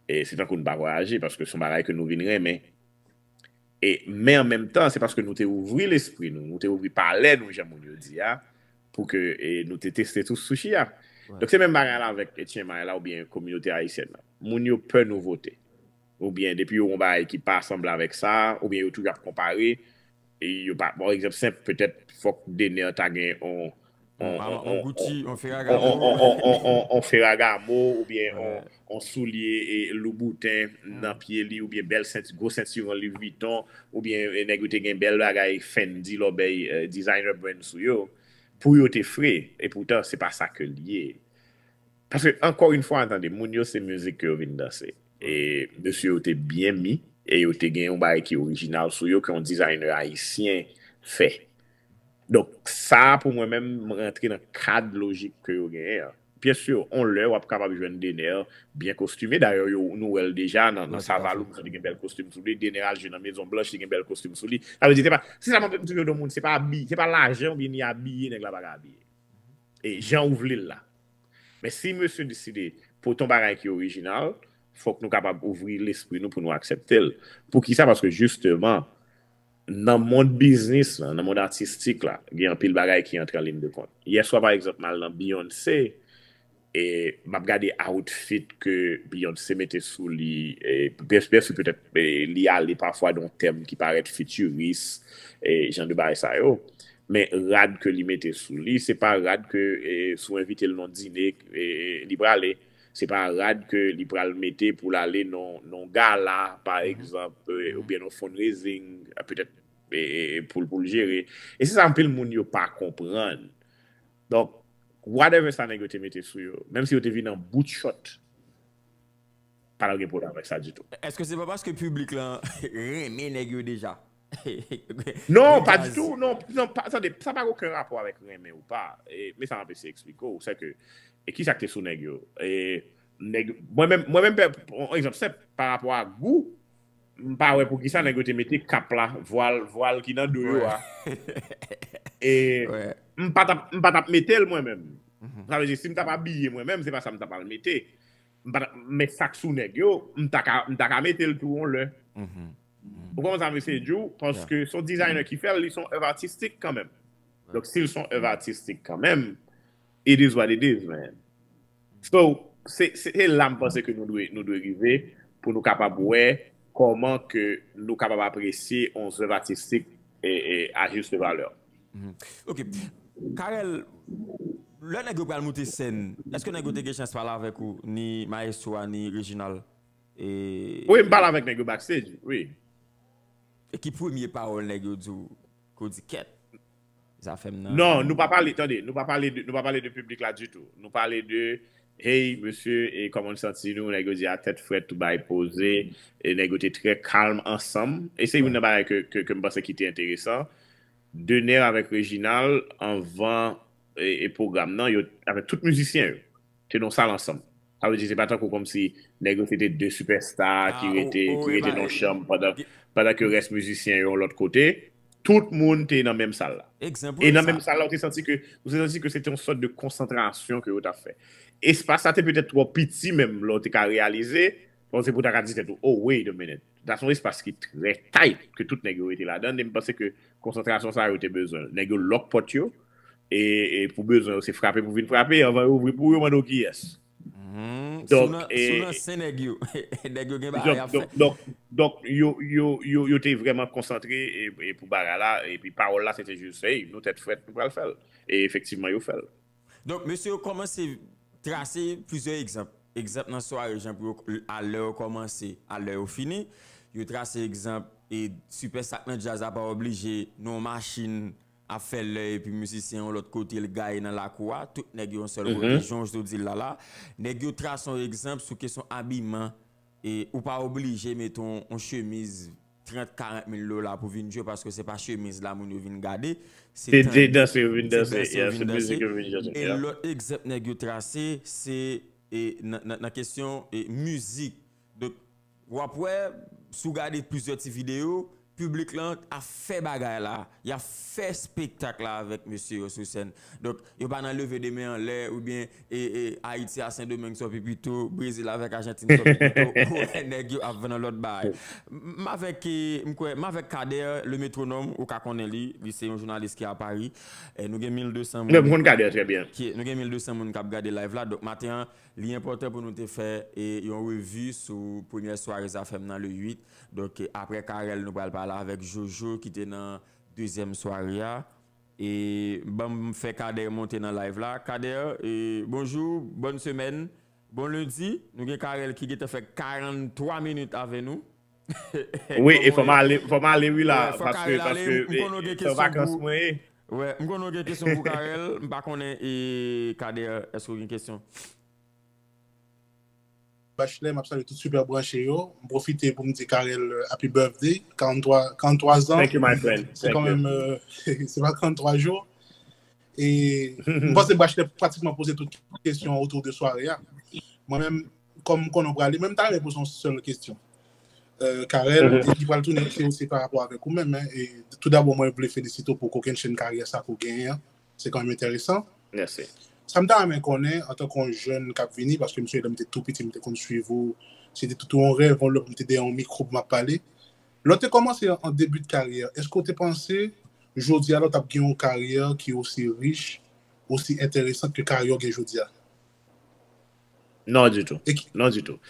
e se tankou n pa vwayaje, paske se yon bagay ke nou vin renmen. E, men an menm tan, se paske nou te ouvri lespri nou, nou te ouvri palè nou, jan moun yo di a, pou ke, e, nou te teste tou sushi a. Donk, se menm bagay la avèk H M I la oubyen kominote ayisyèn nan. Moun yo pè nouvote. Oubyen, depi yo wè yon bagay ki pa sanble avèk sa, oubyen yo toujou ap konpare, e yo pa, bon, egzanp senp, petèt, fòk Dener ta gen yon, yon, yon, yon, yon, yon Ferragamo, yon, yon, yon, yon, yon Ferragamo oubyen yon, yon soulye, e, Louboutin nan pye li, oubyen bèl senti, gwo sentiwon Louis Vuitton, oubyen, e, nèg yo te gen bèl bagay Fendi, Lobey, e, designer brand sou yo, pou yo te fre. Epoutan, se pa sa ke l ye. Paske, ankò yon fwa, tande, moun yo se mizik ke yo vin danse. E mesye yo te byen mi, e yo te gen yon bagay ki orijinal sou yo, ke yon dizayner ayisyen fè. Donk, sa a, pou mwen menm, m rantre nan kad lojik ke yo genyen an. Byen si, yon lè, w ap kapab jwenn Dener byen kostime. Dayè, yo, nou wè l deja nan, nan Savalou, m santi gen bèl kostim sou li. Dener al jwe nan Mezon Blanch, li gen bèl kostim sou li. Sa vle di, se pa, se sa m ap toujou di moun, se pa abi-, se pa lajan oubyen li abiye, nèg la pa ka abiye. E jan ou vle l la. Men si mesye deside pote yon bagay ki orijinal, fòk nou kapab ouvri lespri nou pou nou aksepte l. Poukisa? Paske jisteman, nan mond biznis la, nan mond atistik la, gen anpil bagay ki antre an liy de kont. Yèswa, pa egzanp, m al nan Beyoncé, e m ap gade outfit ke Beyoncé mete sou li, e byen, byen si petèt, e li ale pafwa nan yon tèm ki parèt fitiris, e jan de bagay sa yo. Men rad ke li mete sou li, se pa rad ke, e, si w envite l nan dine, e, li prale. Se pa rad ke li pral mete pou l ale nan, nan gala, pa egzanp, e, oubyen nan fundraising, petèt, e, e, e, pou l, pou l jere. E se sa anpil moun yo pa konprann. Donk, whatever sa nèg yo te mete sou yo, menm si yo te vin an bout short, pa t ap gen pwoblèm avèk sa ditou. Èske se pa paske piblik lan renmen nèg yo deja? Non, pa ditou. Non, non, pa, tande, sa pa gen okenn rapò avèk renmen ou pa. E, men sa m ap eseye eksplike w, se ke, e ki sa k te sou nèg yo? E, nèg, mwen menm, mwen menm, yon egzanp senp, pa rapò a gou, m pa wè pou ki sa nèg yo te mete kap la, vwal, vwal ki nan do yo a. E m pa t ap, m pa t ap mete l mwen menm. Sa vle di, si m t ap abiye mwen menm, se pa sa m t ap al mete. M pa t ap, men sa k sou nèg yo, m ta ka, m ta ka mete l tou yon lè. Ou konprann sa m eseye di w? Paske se yon designer ki fè l, li se yon èv atistik kanmenm. Donk, si l se yon èv atistik kanmenm, it is what it is, man. So, se, se, se la m panse ke nou dwe, nou dwe rive pou nou kapab wè kòman ke nou kapab apresye yon zèv atistik e, e, a juste valeur. Ok. Carel, lè nèg yo pral moute sèn, èske nèg yo te gen chans pale avèk ou, ni maestro a, ni Reginald? E... Wi, m pale avèk nèg yo backstage, wi. E ki premye pawòl nèg yo di w, ke w di kèt? Zafèm nan. Non, nou pa pale, tande, nou pa pale de, nou pa pale de piblik la ditou. Nou pale de, hey, mesye, e kòman n santi nou, nèg yo di a tèt frèt, tout bagay poze, e nèg yo te trè kalm ansanm. E se youn nan bagay ke, ke, ke m panse ki te enteresan. Dener avèk Reginald, anvan e, e pwogram nan, yo, avèk tout mizisyen yo, te nan yon sal ansanm. Sa vle di, se pa tankou kòmsi nèg yo se te de sipèsta ki rete, ki rete nan yon chanm pandan, pandan ke rès mizisyen yo yon lòt kote. Tout moun te nan menm sal la. E nan menm sal la, ou te santi ke, ou te santi ke se te yon sòt de konsantrasyon ke yo t ap fè. Espas la te petèt twò piti menm, lè w te ka reyalize, bon, se pou w ta ka di tèt ou, oh, wait a minute. Sa se yon espas ki trè tight, ke tout nèg yo rete ladan, e m panse ke konsantrasyon sa yo te bezwen. Nèg yo lòk pòt yo, e, e pou bezwen yo, se frape pou vin frape, anvan yo ouvri pou yo mande w kiyès. Donk, si w nan sen nèg yo, nèg yo gen bagay ap fè. Donk, donk, yo, yo, yo, yo te vrèman konsantre e, e pou bagay la, epi pawòl la, se te jis, hey, nou tèt frèt, nou pral fè l. E efektivman, yo fè l. Donk, mesye yo kòmanse trase plizyè egzanp. Egzanp nan sware, jan pou yo, a lè yo kòmanse, a lè yo fini. Yo trase egzanp, e sipèsta k nan djaz la pa oblije nan yon machin ap fè lè epi mizisyen yon lòt kote l gaye nan lakou a, tout nèg yo yon sèl kote, jan w sot di l la la. Nèg yo trase yon egzanp sou kesyon abiman, e ou pa oblije mete yon, yon chemiz trant, karant mil dola pou vin jwe paske se pa chemiz la moun yo vin gade. Se danse yo vin danse, yeah, se mizik yo vin danse. E lòt egzanp nèg yo trase, se e, nan, nan, nan kesyon e, mizik. Donk, w ap wè, si w gade plizyè ti videyo, piblik lan ap fè bagay la, y ap fè spektak la avèk mesye yo sou sèn. Donk, yo pa nan leve de men anlè, oubyen e, e, Ayiti a Sendomeng sòti pito, Brezil avèk Ajantin sòti pito, ou wè nèg yo ap vann yon lòt bagay. M avèk, e, m kwè, m avèk Kader, le métronome, ou ka konnen li, li se yon jounalis ki a Pari. E, nou gen mil de san moun. M konn Kader trè byen. Ki, nou gen mil de san moun k ap gade live la, donk maten an, li enpòtan pou nou te fè, e, yon revi sou premyè sware Zafèm nan le uit. Donk, e, aprè Carel, nou pral pale avèk Jojo ki te nan dezyèm sware a. E ban m fè Kader monte nan live la. Kader, e, bonjou, bòn semèn, bon lendi. Nou gen Carel ki gentan fè karanntwa minit avè nou. Wi, e fò m ale, fò m ale wi la, paske, paske e, se vakans mwen ye. Wè, m konnen w gen kesyon pou Carel. M pa konnen, e, Kader, èske w gen kesyon? Bachelet, m ap salye tout Super Branche yo. M pwofite pou m di Carel, euh, happy birthday, karanntrwa, karanntrwa zan. Thank you, my friend. Se kanmenm, euh, se pa karanntrwa jou. E m panse Bachelet pratikman poze tout kesyon otou de sware a. Mwen menm, kòm m konnen w prale, mwen m ta renmen poze yon sèl kesyon. Euh, Carel, e ki pral tounen, se, se pa rapò avèk ou menm, men, e tou dabò, mwen vle felisite w pou kokennchenn karyè sa ke w genyen an. Se kanmenm enteresan. Mèsi. Sa m ta renmen konnen, antanke yon jèn k ap vini, paske m sonje lè m te tou piti, m te konn swiv ou, se te toutou yon rèv, yon lè pou m te dèyè yon mikwo pou m ap pale. Lè w te kòmanse an debi de karyè, èske w te panse, jodi a, lè w t ap gen yon karyè ki osi rich, osi enteresan ke karyè w gen jodi a? Non, ditou. Non, ditou.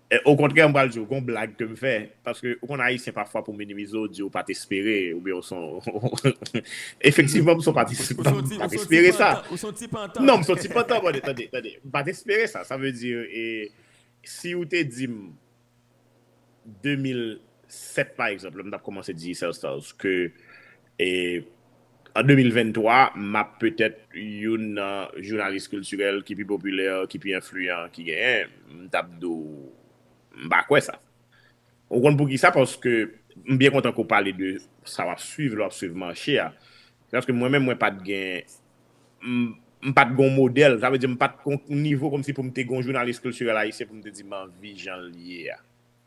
E, okontrè, m pral di w, gon blag ke m fè, paske ou konn Ayisyen pafwa pou minimize w, di w pa t espere, oubyen w son... Efektivman, m son pa t, m pa t espere sa. Non, m son ti pantan, tande, tande, tande. M pa t espere sa. Sa vle di, e, si w te di m de mil sèt, pa egzanp, lè m t ap kòmanse Digicel Stars, ke, e, an de mil venntwa, m ap petèt youn nan jounalis kiltirèl ki pi popilè, ki pi enfliyan, ki genyen, m t ap di w, m pa kwè sa. Ou konn poukisa? Paske M byen kontan ke w pale de sa w ap swiv, lè w ap swiv mache a. Se paske mwen menm, mwen pa t gen, m, m pa t gen yon modèl. Sa vle di, m pa t gen yon nivo kòmsi pou m te gen yon jounalis kiltirèl ayisyen pou m te di m anvi jan l ye a.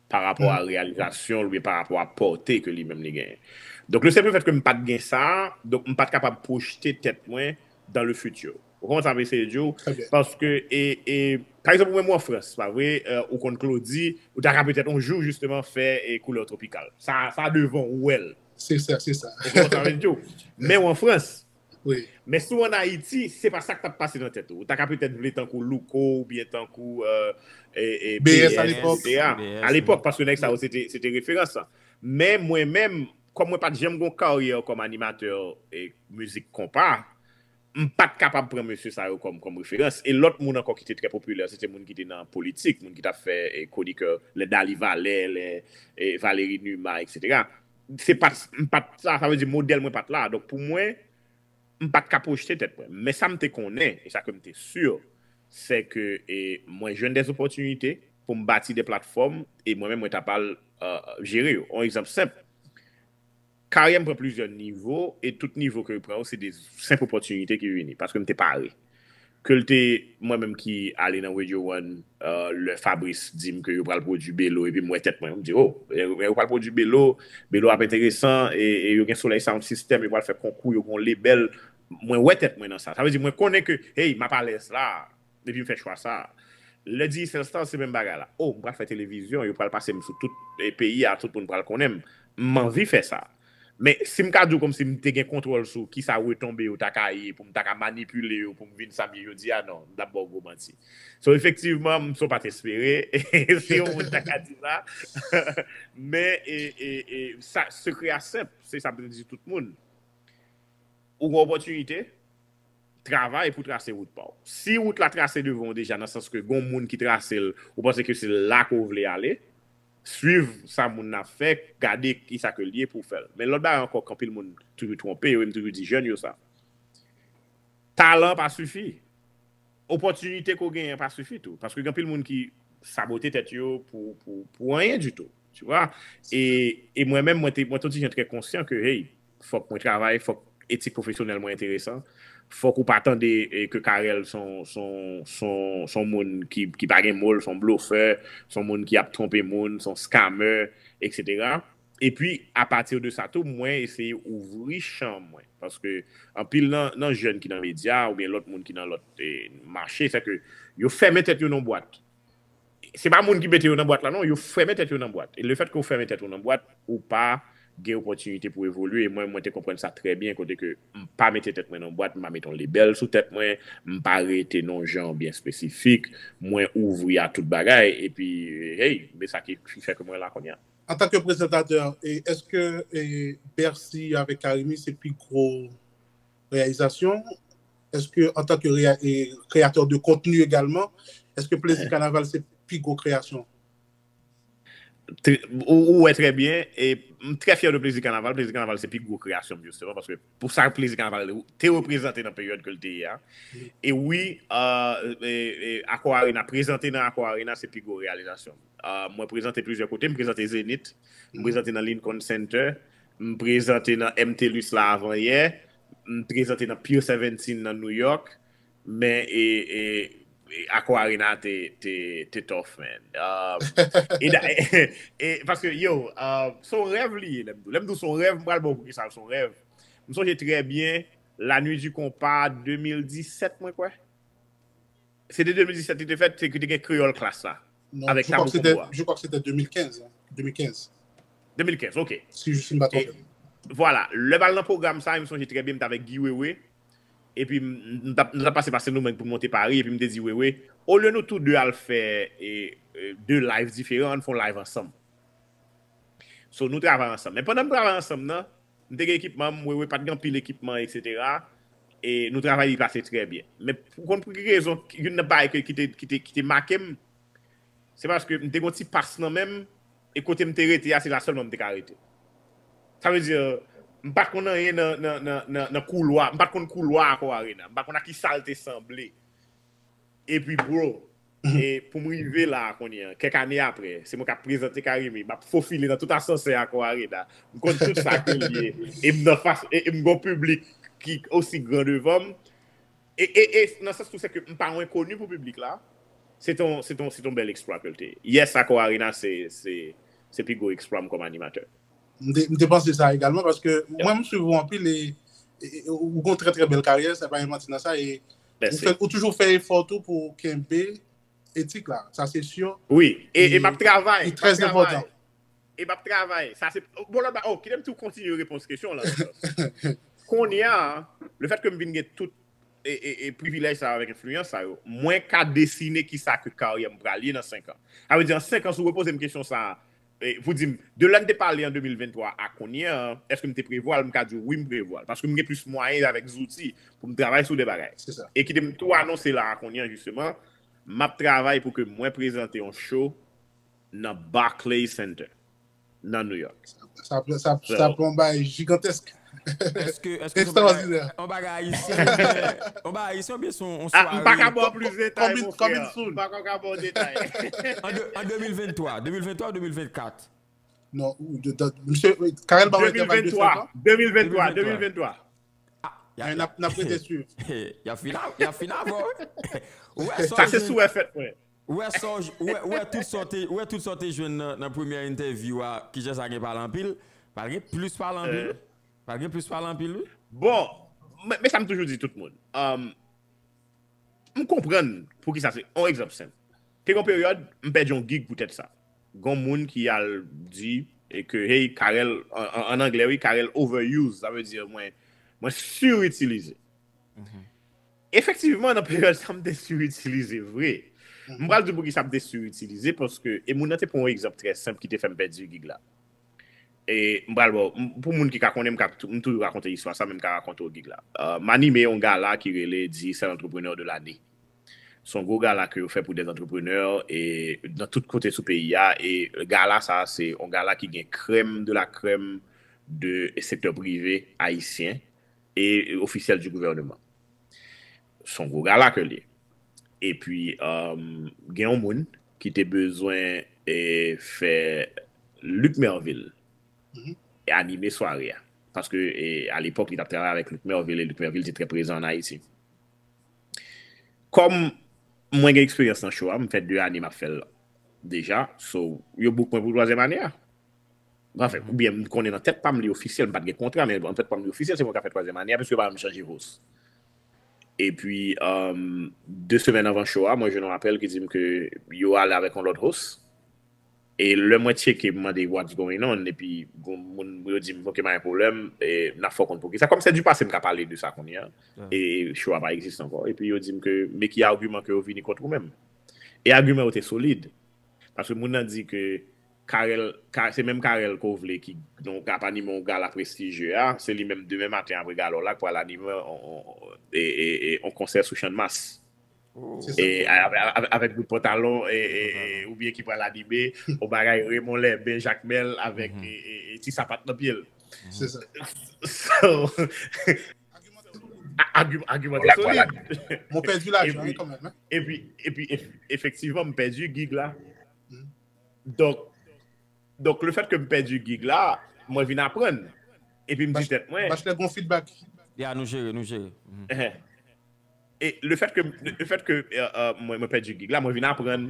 Pa rapò a reyalizasyon l oubyen pa rapò a pòte ke li menm li genyen. Donk, le simple fait ke m pa t gen sa, donk m pa t kapab pwojte tèt mwen dans le futur. Ou konprann sa m eseye di w? Paske, e, e, pa egzanp, ou menm ou an Frans, pa vre? Euh, ou konn Claudy, ou ta ka petèt yon jou, jisteman, fè e koulè tropikal. Sa, sa devan ou wè l. Se sa, se sa. Ou konprann sa m di w? Men ou an Frans. Wi. Men si w ann Ayiti, se pa sa k t ap pase nan tèt ou. Ou ta ka petèt vle tankou Louko oubyen tankou euh, e, e, B S alepòk. B S, etsetera. B S, alepòk, paske nèg sa yo, se te, se te referans lan. Men mwen menm, kòm mwen pa t janm gen yon karyè kòm animatè e mizik konpa, m pa t kapab pran mesye sa yo kòm, kòm referans. E lòt moun ankò ki te trè popilè, se te moun ki te nan politik, moun ki t ap fè e, konikè, lè Dali Valè, lè e, Valéry Numa, etsetera. Se pa t, m pa t sa, sa vle di modèl mwen pa t la. Donk, pou mwen, m pa t ka pwojte tèt mwen. Men sa m te konnen, e sa ke m te si, se ke e, mwen jwenn de opòtinite pou m bati de platfòm e mwen menm mwen ta pral euh, jere yo. Yon egzanp senp, karyè m pran plizyè nivo e tout nivo ke yo pran yo, se de senp opòtinite ki vini paske m te pare. Ke l te mwen menm ki ale nan Radio One euh, lè Fabrice di m ke yo pral pwodui Belo epi m wè tèt mwen, m di, oh, lè yo pral pwodui Belo, Belo ap enteresan e, e yo gen Solèy Sound System, yo pral fè konkou, yo gen yon lebèl. Mwen wè tèt mwen nan sa. Sa vle di mwen konnen ke, hey, m ap alèz la. Epi m fè chwa sa. Lè Digicel Stars se menm bagay la. Oh, m pral fè televizyon, yo pral pase m sou tout e, peyi a, tout moun pral konnen m. M anvi fè sa. Men si m ka di w kòmsi m te gen kontwòl sou kisa retonbe yo ta ka ye, pou m ta ka manipile yo, pou m vin sa m ye jodi a, non, m t ap ba w gwo manti. So, efektivman, m se yon pa t espere, si yon moun ta ka di sa. Men, e, e, e, sa, sekrè a senp, se sa m te di tout moun. Ou gen opòtinite, travay pou trase wout pa w. Si wout la trase devan w deja, nan sans ke gen yon moun ki trase l, ou panse ke se la ke w vle ale, swiv sa moun nan ap fè, gade kisa ke l ye pou w fè l. Men lòt bagay ankò, ke anpil moun toujou twonpe yo, e m toujou di jèn yo sa. Talan pa sifi. Opòtinite ke w genyen pa sifi tou. Paske gen anpil moun ki sabote tèt yo pou, pou, pou anyen ditou. Tu vois? E, e mwen menm, mwen te, mwen te yon ti jan trè konsyan ke, hey, fòk mwen travay, fòk etik pwofesyonèl mwen enteresan. Fòk ou pa tande e, ke Carel son, son, son, son moun ki, ki pa gen mo l, son blofè, son moun ki ap twonpe moun, son scammer, etsetera. Epi, apati de sa tou, mwen eseye ouvri chan mwen. Paske anpil nan, nan jèn ki nan medya oubyen lòt moun ki nan lòt e, mache, se ke yo fèmen tèt yo nan bwat. Se pa moun ki mete yo nan bwat la, non, yo fèmen tèt yo nan bwat. E lefèt ke w fèmen tèt ou nan bwat, ou pa gen opòtinite pou evolye. E mwen, mwen te konprann sa trè byen, kote ke m pa mete tèt mwen nan bwat, m pa mete yon lebèl sou tèt mwen, m pa rete nan yon jan byen espesifik, mwen ouvri a tout bagay, epi, hey, men sa ki, ki fè ke mwen la kounye a. Antanke prezantatè, e, èske e, Bercy avèk Carimi se pi gwo reyalizasyon? Èske antanke kreyatè de kontni egalman, èske Plezi Kanaval se pi gwo kreyasyon? Ou wè trè byen, e m trè fyè de Plezi Kanaval. Plezi Kanaval se pi gwo kreyasyon m, jisteman, paske pou sa Plezi Kanaval te reprezante nan peryòd ke l te ye a. E wi, Accor Arena, prezante nan Accor Arena se pi gwo reyalizasyon m. Mwen prezante plizyè kote, m prezante Zenith, m prezante nan Lincoln Center, m prezante nan MTLUS la avan yè, m prezante nan Pier seventeen nan New York, men e, e, e Accor Arena te, te, te tough, man. Um, e, da- e, e, paske, yo, uh, se yon rèv li ye, lè m di w. Lè m di w se yon rèv, m pral ba w poukisa se yon rèv. M sonje trè byen, La Nuit du Compas de mil disèt, mwen kwè. Se te de mil disèt li te fèt, se ki te gen Kreyòl Klas la. Non, je crois que c'était, je crois que c'était deux mille quinze, hein, deux mille quinze. De mil kenz, ok. Si je ne me trompe. Vwala, lè m al nan pwogram sa, m sonje trè byen, m t avèk Guy Wewe. Epi m t ap pase pa Sendomeng pou m monte Pari, epi m te di Wewe, olye nou tou de al fè e, e, de live diferan, ann fè yon live ansanm. So, nou travay ansanm. Men pandan m travay ansanm nan, m te gen ekipman m, Wewe pa t gen anpil ekipman, etsetera. E nou travay, li pase trè byen. Men pou konn pou ki rezon, youn nan bagay ke, ki te, ki te, ki te make m, se paske m te gen yon ti pas nan men m, e kote m te rete a, se la sèlman m te ka rete. Sa vle di, m pa t konn anyen nan, nan, nan, nan, nan koulwa, m pa t konn koulwa Accor Arena, m pa t konn a ki sa l te sanble. Epi, bro, E pou m rive la a kounye a, kèk ane apre, se mwen k ap prezante Carimi, m ap fofile nan tout asansè Accor Arena. M konn tout sa ke l ye. E m nan fas, e, e m gon piblik ki osi gran devan m. E, e, e nan sans tou, se ke m pa yon enkoni pou piblik la. Se ton, se ton, se ton bèl eksplwa ke l te ye. Yes, Accor Arena, se, se, se pi gwo eksplwa m kòm animatè. M te, m te panse sa egalman, paske mwen, m swiv ou anpil e, e, e ou gon trè, trè bèl karyè, sa pa gen manti nan sa, e ou, fè, ou toujou fè efò tou pou kenbe etik la, sa se si. Wi, e, e m ap travay, li trè enpòtan. E m ap travay. Sa se, bon, lòt ba, oh, kite m tou kontinye repons kesyon la. Kounye a, le fèt ke m vin gen tout e, e, e privilèj sa yo avèk enfliyans sa yo, mwen ka desine kisa ke karyè m pral ye nan senk an. Sa vle di, an senk an, si w repoze m kesyon sa a, e, pou di m, de lè n te pale an de mil venntwa a kounye a, èske m te prevwa l, m ka di w wi, m prevwa l. Paske m gen plis mwayen avèk zouti pou m travay sou de bagay. E kite m tou anonse la a kounye a, jisteman, m ap travay pou ke mwen prezante yon show nan Barclays Center, nan New York. Sa, sa, sa, sa pran yon bagay jigantèsk. Èske, èske se yon bagay ayisyen, yon bagay ayisyen oubyen se yon sware? M pa ka ba w plis detay, mon frè. M pa ka ba w detay. An de mil venntwa, de mil venntwa ou de mil vennkat? Non, misye, Carel ba mwen travay de senk an. De mil venntwa, de mil venntwa. N ap rete swiv. Y ap fin avè w, wi. Sa se sou wè fèt mwen. Ou wè sa, ou wè, ou wè tout sa w te, ou wè tout sa w te jwenn nan, nan premyè entèvyou a, kijan sa gen pale anpil? Pral gen plis pale anpil. Pral gen plis pale anpil, wi. Bon, men, men sa m toujou di tout moun. Um, m konprann poukisa se, yon egzanp senp. Te gon peryòd, m pèdi yon gig poutèt sa. Gon moun ki al di e ke, hey, Carel, an, an, an anglè, wi, Carel overuse, sa vle di mwen, mwen siritilize. Efektivman, nan peryòd sa, m te siritilize vre. M pral di w poukisa m te siritilize, paske, e moun nan te pran yon egzanp trè senp ki te fè m pèdi gig la. E m pral ba w, m, pou moun ki ka konnen, m ka, m toujou rakonte istwa sa, men m ka rakonte w gig la. Uh, m anime yon gala ki rele Digicel Entrepreneur de l'année. Se yon gwo gala ke yo fè pou dè antreprenè e nan tout kote sou peyi a. E gala sa, se yon gala ki gen crème de la crème de sektè prive ayisyen e ofisyèl di gouvènman. Se yon gwo gala ke l ye. Epi, um, gen yon moun ki te bezwen e, fè Luc Merville e anime sware a. Paske e, a lepòk, li t ap travay avèk Luc Merville e Luc Merville te trè prezan an Ayiti. Kòm mwen gen eksperyans nan show a, m fè de ane m ap fè l deja, so yo book mwen pou twazyèm ane a. Anfen, oubyen m konnen nan tèt pa m li ofisyèl, m pa t gen kontra, men nan tèt pa m li ofisyèl, se mwen k ap fè twazyèm ane a, piske yo pa janm chanje host. Epi, um, de semèn anvan show a, mwen jwenn yon apèl ki di m ke yo ale avèk yon lòt host. E lè mwen tcheke, m mande what's going on, epi gon moun yo di m, ok, pa gen pwoblèm, e n ap fè w konn poukisa. Kòm se du passé, m ka pale de sa kounye a. E show a pa egziste ankò. Epi yo di m ke, men ki agiman ke yo vini kont ou menm. E agiman yo te solid. Paske moun nan di ke Carel, Ka- se menm Carel ke w vle ki donk ap anime yon gala prestijye a, se li menm demen maten apre gala w la k pral anime yon, yon, e, e, e, yon konsè sou Channmas. E a- a- a- avèk bout pantalon e, e, e, oubyen ki pral anime yon bagay Raymond Lèben, Jakmèl avèk e, e, e, ti sapat nan pye l. Se sa. So, a- agiman, agiman te solid. Mwen pèdi lajan wi kanmenm. Epi, epi ef- efektivman, m pèdi gig la. Donk, donk, le fèt ke m pèdi gig la, mwen vin aprann. Epi m di tèt mwen. Bachelor gon feedback. Ya, nou jere, nou jere. E le fèt ke, le fèt ke euh, euh, mwen, mwen pèdi gig la, mwen vin aprann.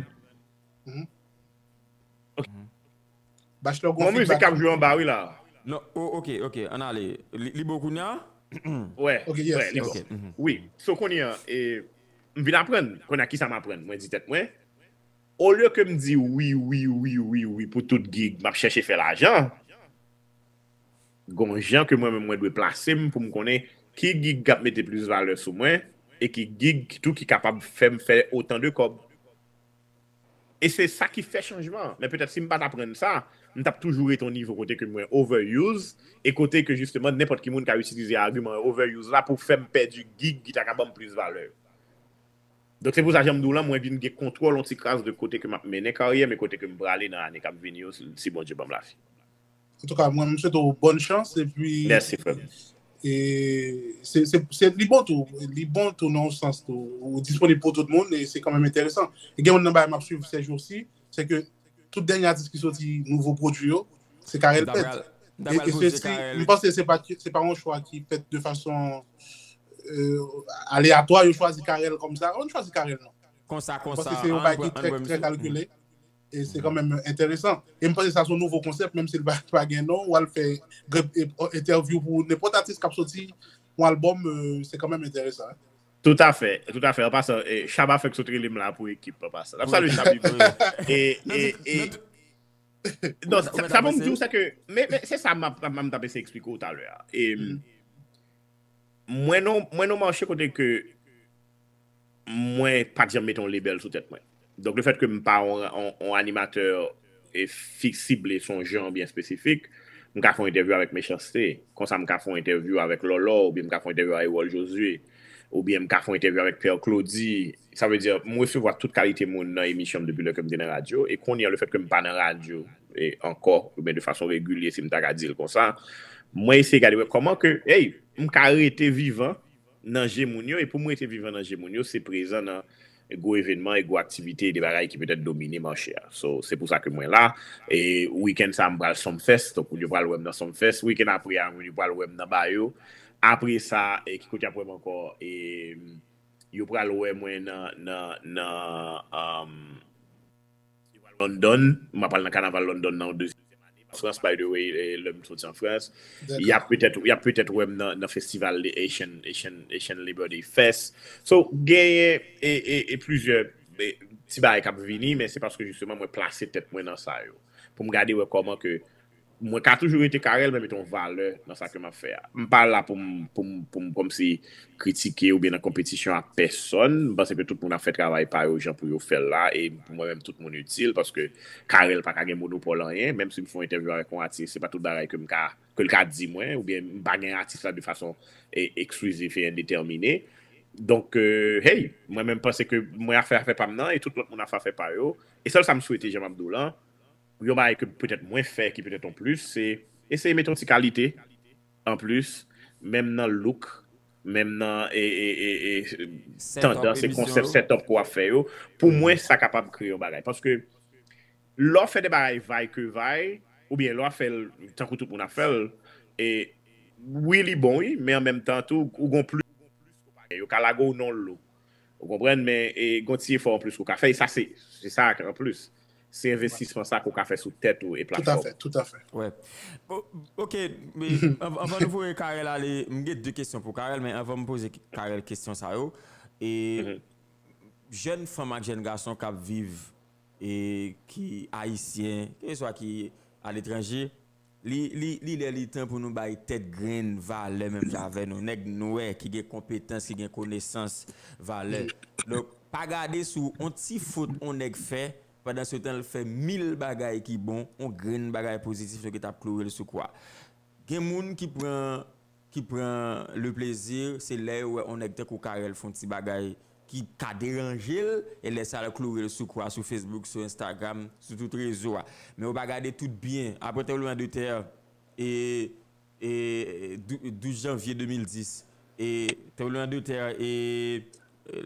Bachelor gon feedback. Mwen mizik k ap jwe anba wi la. Non, oh, ok, ok, ann ale. Li, li bon kounye a? Wè, wè, li bon. Wi, so kounye a, e, m vin aprann. Kounye a, kisa m aprann? Mwen di tèt mwen, olye ke m di wi, wi, wi, wi, wi pou tout gig, m ap chèche fè lajan. Gon jan ke mwen menm mwen dwe plase m pou m konnen ki gig k ap mete plis valè sou mwen e ki gig tou ki kapab fè m fè otan de kòb. E se sa ki fè chanjman an. Men petèt si m pa t aprann sa, m t ap toujou rete yon nivo kote ke mwen overuse e kote ke jisteman nenpòt ki moun ka itilize agiman overuse la pou fè m pèdi gig ki ta ka ban m plis valè yo. Donk se pou sa jan m di w lan, mwen vin gen kontwòl yon ti kras de kote ke m ap mennen karyè m e kote ke m prale nan ane k ap vini yo si, si Bondye ban m lavi. Antouka, mwen, m swete w bòn chans epi... Mèsi, frè m. E se, se, se, li bon tou, li bon tou nan yon sans tou, ou disponib pou tout moun, e se kanmenm enteresan. E gen yon nan bagay m ap swiv sèjousi, se ke tout dènye atis ki soti, nouvo pwodui yo, se Carel Pèt. E, e se si, m panse se pa, se pa yon chwa ki fèt de fason euh, aleyatwa, yo chwazi Carel kòmsa. Yo chwazi Carel non. Konsa, konsa. M panse se yon bagay ki trè, trè kalkile. E se kanmenm enteresan. E m panse sa se yon nouvo konsèp, menm si l pa, pa gen non, w al fè entèvyou pou nenpòt atis k ap soti yon albòm, euh, se kanmenm enteresan. Toutafè, toutafè. An pasan, Chaba fèk sot rele m la pou ekip, an pasan. N ap salye Chabi. E, e, e, non, sa pou m di w, se ke, men, men se sa m ap, m ap, m ap eseye eksplike w talè a. E, mwen non, mwen non mache kote ke mwen pa t janm mete yon lebèl sou tèt mwen. Donk, lefèt ke m pa yon, yon, yon animatè e fi, sible sou yon jan byen espesifik, m ka fè yon entèvyou avèk Mechanste, konsa m ka fè yon entèvyou avèk Lòlò, oubyen m ka fè yon entèvyou avèk Erol Josué, oubyen m ka fè yon entèvyou avèk Pè Claudy. Sa vle di, m resevwa tout kalite moun nan emisyon m depi lè ke m te nan radyo, e kounye a, lefèt ke m pa nan radyo e ankò, oubyen de fason regilye, si m ta ka di l konsa, mwen eseye gade wè kòman ke, hey, m ka rete vivan nan je moun yo, e pou m rete vivan nan je moun yo, se prezan nan gwo evènman e gwo aktivite e de bagay ki petèt domine mache a. So, se pou sa ke mwen la. E wikenn sa a, m pral Sumfest, donk moun yo pral wè m nan Sumfest. Wikenn apre a, moun yo pral wè m nan Bayo. Apre sa, e ki kote y ap wè m ankò? E, yo pral wè mwen nan, nan, nan, um, London, m ap al nan kanaval London nan yon dezyèm ane. Frans, by the way, e, lè m soti an Frans. Y ap petèt, y ap petèt wè m nan, nan festival de Haitian, Haitian, Haitian Labor Day Fest. So, genyen e, e, e plizyè e, ti bagay k ap vini, men se paske jisteman mwen plase tèt mwen nan sa yo. Pou m gade wè kòman ke mwen ka toujou rete Carel, men mete yon valè nan sa ke m ap fè a. M pa la pou m, pou m, pou m kòmsi kritike oubyen nan konpetisyon ak pèsòn. M panse ke tout moun ap fè travay pa yo jan pou yo fè l la, e pou mwen menm, tout moun itil, paske Carel pa ka gen monopòl anyen, menm si m fè yon entèvyou avèk yon atis, se pa tout bagay ke m ka, ke l ka di mwen, oubyen m pa gen atis la de fason e, eksklizif e endetèmine. Donk, euh, hey, mwen menm panse ke mwen ap fè afè pa m nan, e tout lòt moun ap fè afè pa yo. E sèl sa m swete, jan m ap di w lan, yon bagay ke petèt mwen fè ki petèt yon plis, se eseye mete yon ti kalite an plis, menm nan look, menm nan e, e, e, e, tandans e konsèp, setup ke w ap fè yo. Pou mwen, sa kapab kreye yon bagay. Paske lè w fè de bagay vay ke vay, oubyen lè w ap fè l tankou tout moun ap fè l, e wi, li bon, wi, men an menm tan tou, ou gon plis, yo ka lage w nan lo. Ou konprann, men e gon ti efò anplis ke w ka fè, e sa se, se sa anplis. Se envestisman sa ke w ka fè sou tèt ou e platfòm. Toutafè, toutafè. Wè. O- Ok, men anv- anvan nou voye Carel ale, m gen de kesyon pou Carel, men anvan m poze Carel kesyon sa yo, e jèn fanm ak jèn gason k ap viv e ki ayisyen, keseswa ki aletranje, li, li, li lè li tan pou nou bay tèt grenn valè menm jan avè nou. Nèg nwè ki gen konpetans, ki gen konesans, valè. Donk, pa gade sou on ti fot on nèg fè, pandan se tan l fè mil bagay ki bon, on grenn bagay pozitif nou gentan ap kloure l sou kwa. Gen moun ki pran ki pran le plezi, se lè yo wè on nèg tankou Carel fè on ti bagay ki ka deranje l, e lè sa a l kloure l sou kwa, sou Facebook, sou Instagram, sou tout rezo a. Men yo pa gade tout byen. Apre tranbleman de tè e, e dou- douz janvye de mil dis, e tranbleman de tè e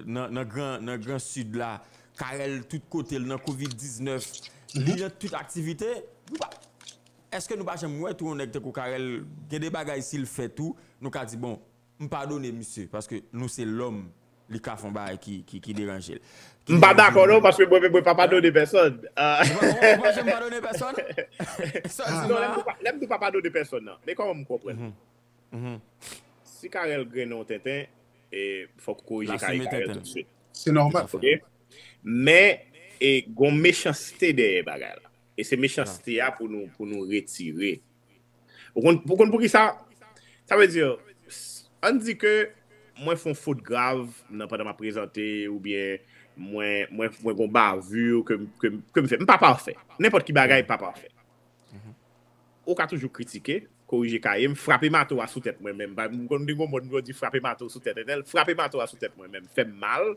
nan, nan, gran, nan gran sid la, Carel tout kote l nan kovid diznèf, li nan tout aktivite. Nou pa, èske nou pa janm wè tou yon nèg tankou Carel, gen de bagay si l fè tou, nou ka di, bon, m padone misye, paske nou se lòm, li ka fè yon bagay ki, ki, ki deranje l. M pa dakò non, paske mwen menm mwen pa padone pèsòn. Ou pa, ou pa janm padone pèsòn? Sa di Non, lè la. m di pa- lè m di pa padone pèsòn nan, men kòman m konprann? Si Carel grennen yon tenten, e fòk ou korije L asime Carel tenten. Toutsuit. Se nòmal. Ok? Men e gon mechanste dèyè bagay la. E se mechanste a pou nou, pou nou retire. Ou konn, ou konn pou ki sa? Sa vle di, ann di ke mwen fè yon fot grav nan pandan m ap prezante, oubyen mwen, mwen, mwen gon bavure ke, ke, ke m fè. M pa pafè. Nenpòt ki bagay pa pafè. Ou ka toujou kritike, korije kaye m, frape mato a sou tèt mwen menm. M konn gen yon mòd mwen di frape mato sou tèt entèl, frape mato a sou tèt mwen menm, fè m mal.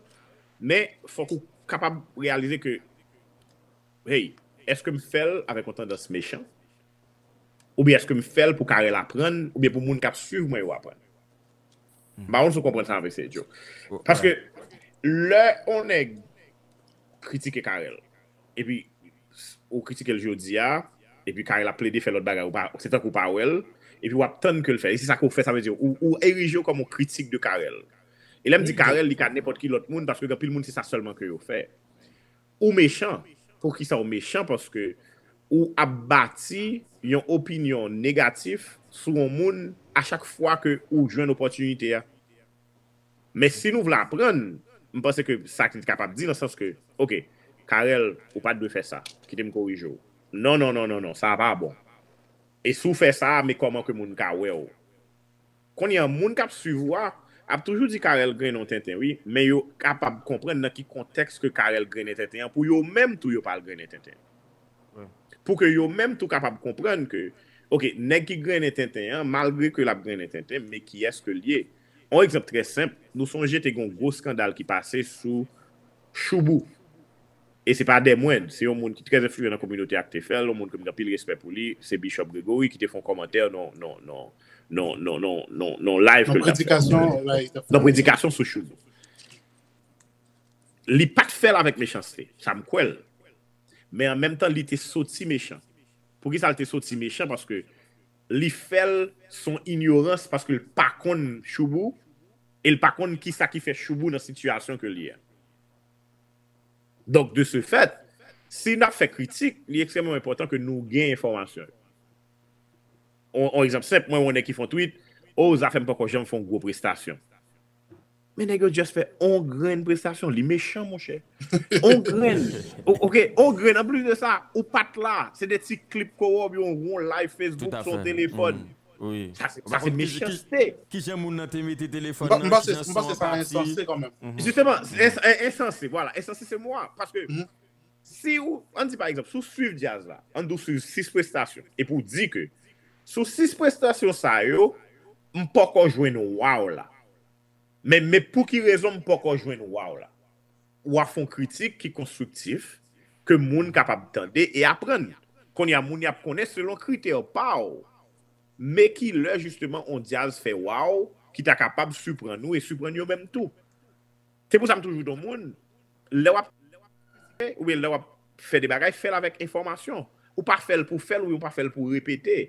Men fòk ou kapab reyalize ke, hey, èske m fè l avèk yon tandans mechan? Oubyen èske m fè l pou Carel aprann, oubyen pou moun k ap swiv mwen yo aprann? M pa konn si w konprann sa m ap eseye di w. Paske lè yon nèg kritike Carel, epi ou kritike l jodi a, epi Carel ap plede fè lòt bagay, ou pa, se tankou w pa wè l, epi w ap tann ke l fè. E se sa ke w fè, sa vle di ou, ou erije w kòm yon kritik de Carel. E lè m di Carel, li ka nenpòt ki lòt moun, paske gen anpil moun se sa sèlman ke yo fè. Ou mechan. Poukisa w mechan? Paske ou ap bati yon opinyon negatif sou yon moun a chak fwa ke ou jwenn opòtinite a. Men si nou vle aprann, m panse ke sa ki kapab di nan sans ke, oke, Carel, ou pa t dwe fè sa. Kite m korije w. Non, non, non, non, non, sa a pa bon. E si w fè sa a, men kòman ke moun ka wè w? Kounye a, moun k ap swiv ou a ap toujou di Carel grennen yon tenten, wi, men yo kapab konprann nan ki kontèks ke Carel grennen tenten an, pou yo menm tou yo pa al grennen tenten. Pou ke yo menm tou kapab konprann ke, oke, nèg ki grennen tenten an, malgre ke l ap grennen tenten, men kiyès ke l ye? Yon egzanp trè senp, nou sonje te gen yon gwo eskandal ki pase sou Shoubou. E se pa dè mwen, se yon moun ki trè enfliyan nan kominote a ki te fè l, yon moun ke m gen anpil respè pou li, se Bishop Gregory ki te fè yon kòmantè nan, nan, nan, nan, nan, nan, nan live ke l t ap fè. Nan predikasyon sou Shoubou. Li pa t fè l avèk mechanste, sa m kwè l. Men an menm tan, li te soti mechan. Poukisa l te soti mechan? Paske li fè l son inyorans, paske l pa konn Shoubou, e l pa konn kisa ki fè Shoubou nan sitiyasyon ke l ye a. Donk, de ce fait, si n ap fè kritik, li ekstrèmman enpòtan ke nou gen enfòmasyon yo. On, on egzanp senp, mwen, yon nèg ki fè yon tweet, o, Zafèm poko janm fè yon gwo prestasyon. Men nèg yo just fè on grenn prestasyon, li mechan, monchè. On grenn. O-, ok, on grenn. Anplis de sa, ou pa t la. Se de ti klip kowòb, yon, yon live Facebook, sou telefòn. Sa se, sa se mechanste. Kijan moun nan te mete telefòn nan, kijan son an pati. Jisteman, ensanse, vwala. Ensanse se mo a. Paske si ou, ann di pa egzanp, si w swiv djaz la, ann di w swiv sis prestasyon, epi w di ke sou sis prestasyon sa yo, m poko jwenn waw la. Men, men pou ki rezon m poko jwenn waw la? W ap fè yon kritik ki konstriktif, ke moun kapab tande e aprann. Kounye a, moun y ap konnen selon kritè pa w. Men ki lè, jisteman, on djaz fè waw, ki ta kapab siprann ou e siprann yo menm tou. Se pou sa m toujou di yon moun, lè w ap, oubyen lè w ap fè de bagay, fè l avèk enfòmasyon. Ou pa fè l pou fè l, oubyen ou pa fè l pou repete.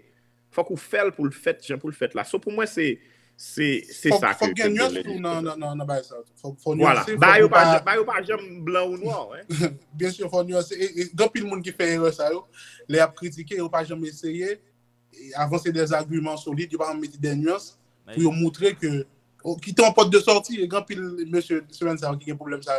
Fòk ou fè l pou l fèt, jan pou l fèt la. So pou mwen, se, se, se sa ke, ke m gen lè di. Fòk gen nyans tou nan, nan, nan, nan bagay sa. Fòk, fòk nyanse, fòk ou pa. Ba yo pa janm blan ou nwa, wi. Byen si, fòk nyanse. E, e, gen anpil moun ki fè erè sa yo. Lè y ap kritike, yo pa janm eseye e avanse de agiman solid, yo pa janm mete de nyans pou yo moutre ke, o, kite yon pòt de sòti, e gen anpil mesye semèn sa yo ki gen pwoblèm sa,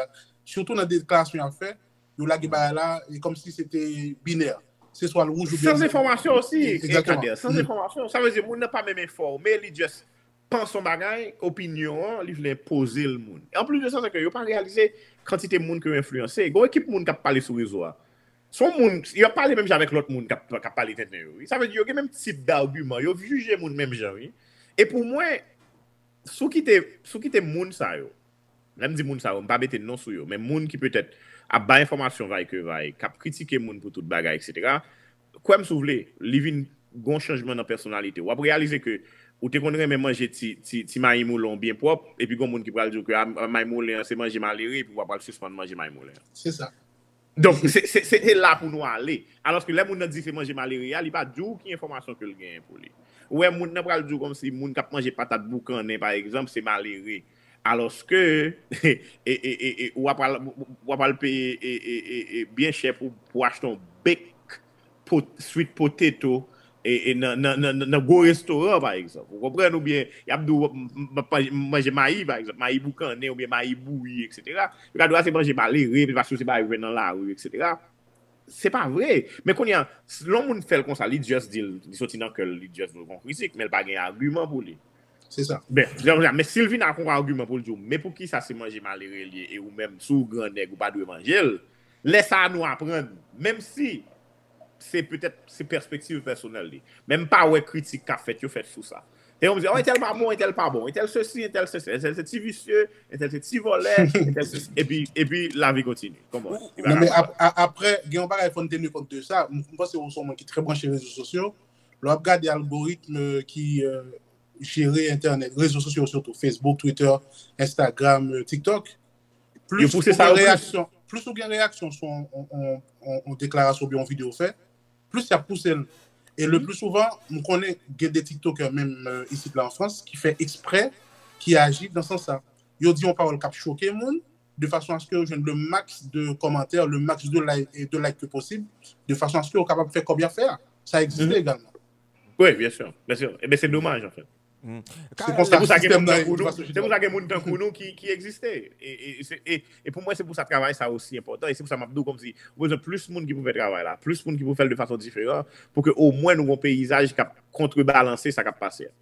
sitou nan deklarasyon y ap fè, yo lage bagay la, e kòmsi se te binè. Se swa l wouj oubyen l. Sans enfòmasyon osi, e Kader, sans enfòmasyon. Sa vle di, moun nan pa menm enfòme, li just panse yon bagay, opinyon an, li vle enpoze l moun. Anplis de sa, se ke yo pa reyalize kantite moun ke yo enfliyanse. Gen yon ekip moun k ap pale sou rezo a. Se yon moun, y ap pale menm jan avèk lòt moun k ap, k ap pale tenten yo, wi. Sa vle di, yo gen menm tip d'agiman, yo jije moun menm jan, wi. E pou mwen, si w kite, si w kite moun sa yo, lè m di moun sa yo, m pa mete non sou yo, men moun ki petèt ap bay enfòmasyon vay ke vay, k ap kritike moun pou tout bagay, etsetera, kwè m si w vle, li vin gon chanjman nan pèsonalite w. W ap reyalize ke ou te konn renmen manje ti, ti, ti mayi moulen w byen pwòp, epi gon moun ki pral di w ke a, mayi moulen an se manje malere, epi w ap pral sispann manje mayi moulen an. Se sa. Donk, se, se, se, se la pou nou ale. Alòske lè moun nan di se manje malere a, li pa di w ki enfòmasyon ke l genyen pou li. Ou wè, moun nan pral di w kòmsi moun k ap manje patat boukannen, pa egzanp, se malere. Alòske, e, e, e, e, w ap al, w ap al peye, e, e, e, e, byen chè pou, pou achte yon bake pot-, sweet potato, e, e, nan, nan, nan, nan, nan gwo restoran, pa egzanp. Ou konprann? Oubyen, y ap di w, m, m, m ap manje, manje mayi, pa egzanp, mayi boukannen oubyen mayi bouyi, etsetera. Yo ka di w, a, se manje malere, men paske se pa yo jwenn nan lari, etsetera. Se pa vre. Men kounye a, s-, lè yon moun fè l konsa, li just di l, li soti nan kè l, li just di l yon kritik, men l pa gen agiman pou li. Se sa. Ben, jan, jan, men si l vin ak yon agiman pou l di w, men poukisa se manje malere l ye, e ou menm, si w grannèg, ou pa dwe manje l, lè sa a nou aprann, menm si se petèt, se pèspektiv pèsonèl li. Men m pa wè kritik k ap fèt yo fèt sou sa. Se yon moun di, oh, entèl pa bon, entèl pa bon, entèl sesi, entèl sesi, entèl se ti visye, entèl se ti vòlè, entèl se, epi, epi lavi kontinye. Kòman? Non, men ap-, a-, apre, gen yon bagay fò n teni kont de sa. M, m panse ou se yon moun ki trè branche rezo sosyo. Lè w ap gade algoritm, euh, ki, euh, jere entènèt, rezo sosyo sitou, Facebook, Twitter, Instagram, euh, TikTok, Yo pouse sa yo plis. Plis ou gen reyaksyon sou yon deklarasyon oubyen yon videyo w fè, plis y ap pouse l. E le pli souvan, m konnen gen de TikToker menm euh, isit la an Frans ki fè eksprè, ki aji nan sans sa. Yo di yon pawòl k ap choke moun, de fason aske yo jwenn le max de kòmantè, le max de like, de like ke posib, de fason aske yo kapab fè kòb y ap fè a. Sa egziste egalman. Wi, byen si, byen si. Ebyen, se domaj, anfèt. Se konsa Se pou sa gen sistèm moun nan tankou nou, edikasyon se pou sa gen moun tankou nou ki, ki egziste. E, e, se- e, e pou mwen, se pou sa travay sa osi enpòtan. E se pou sa m ap di w kòmsi, ou bezwen plis moun ki pou fè travay la, plis moun ki pou fè l de fason diferan, pou ke omwen nou gen yon peyizaj k ap kontrebalanse sa k ap pase a.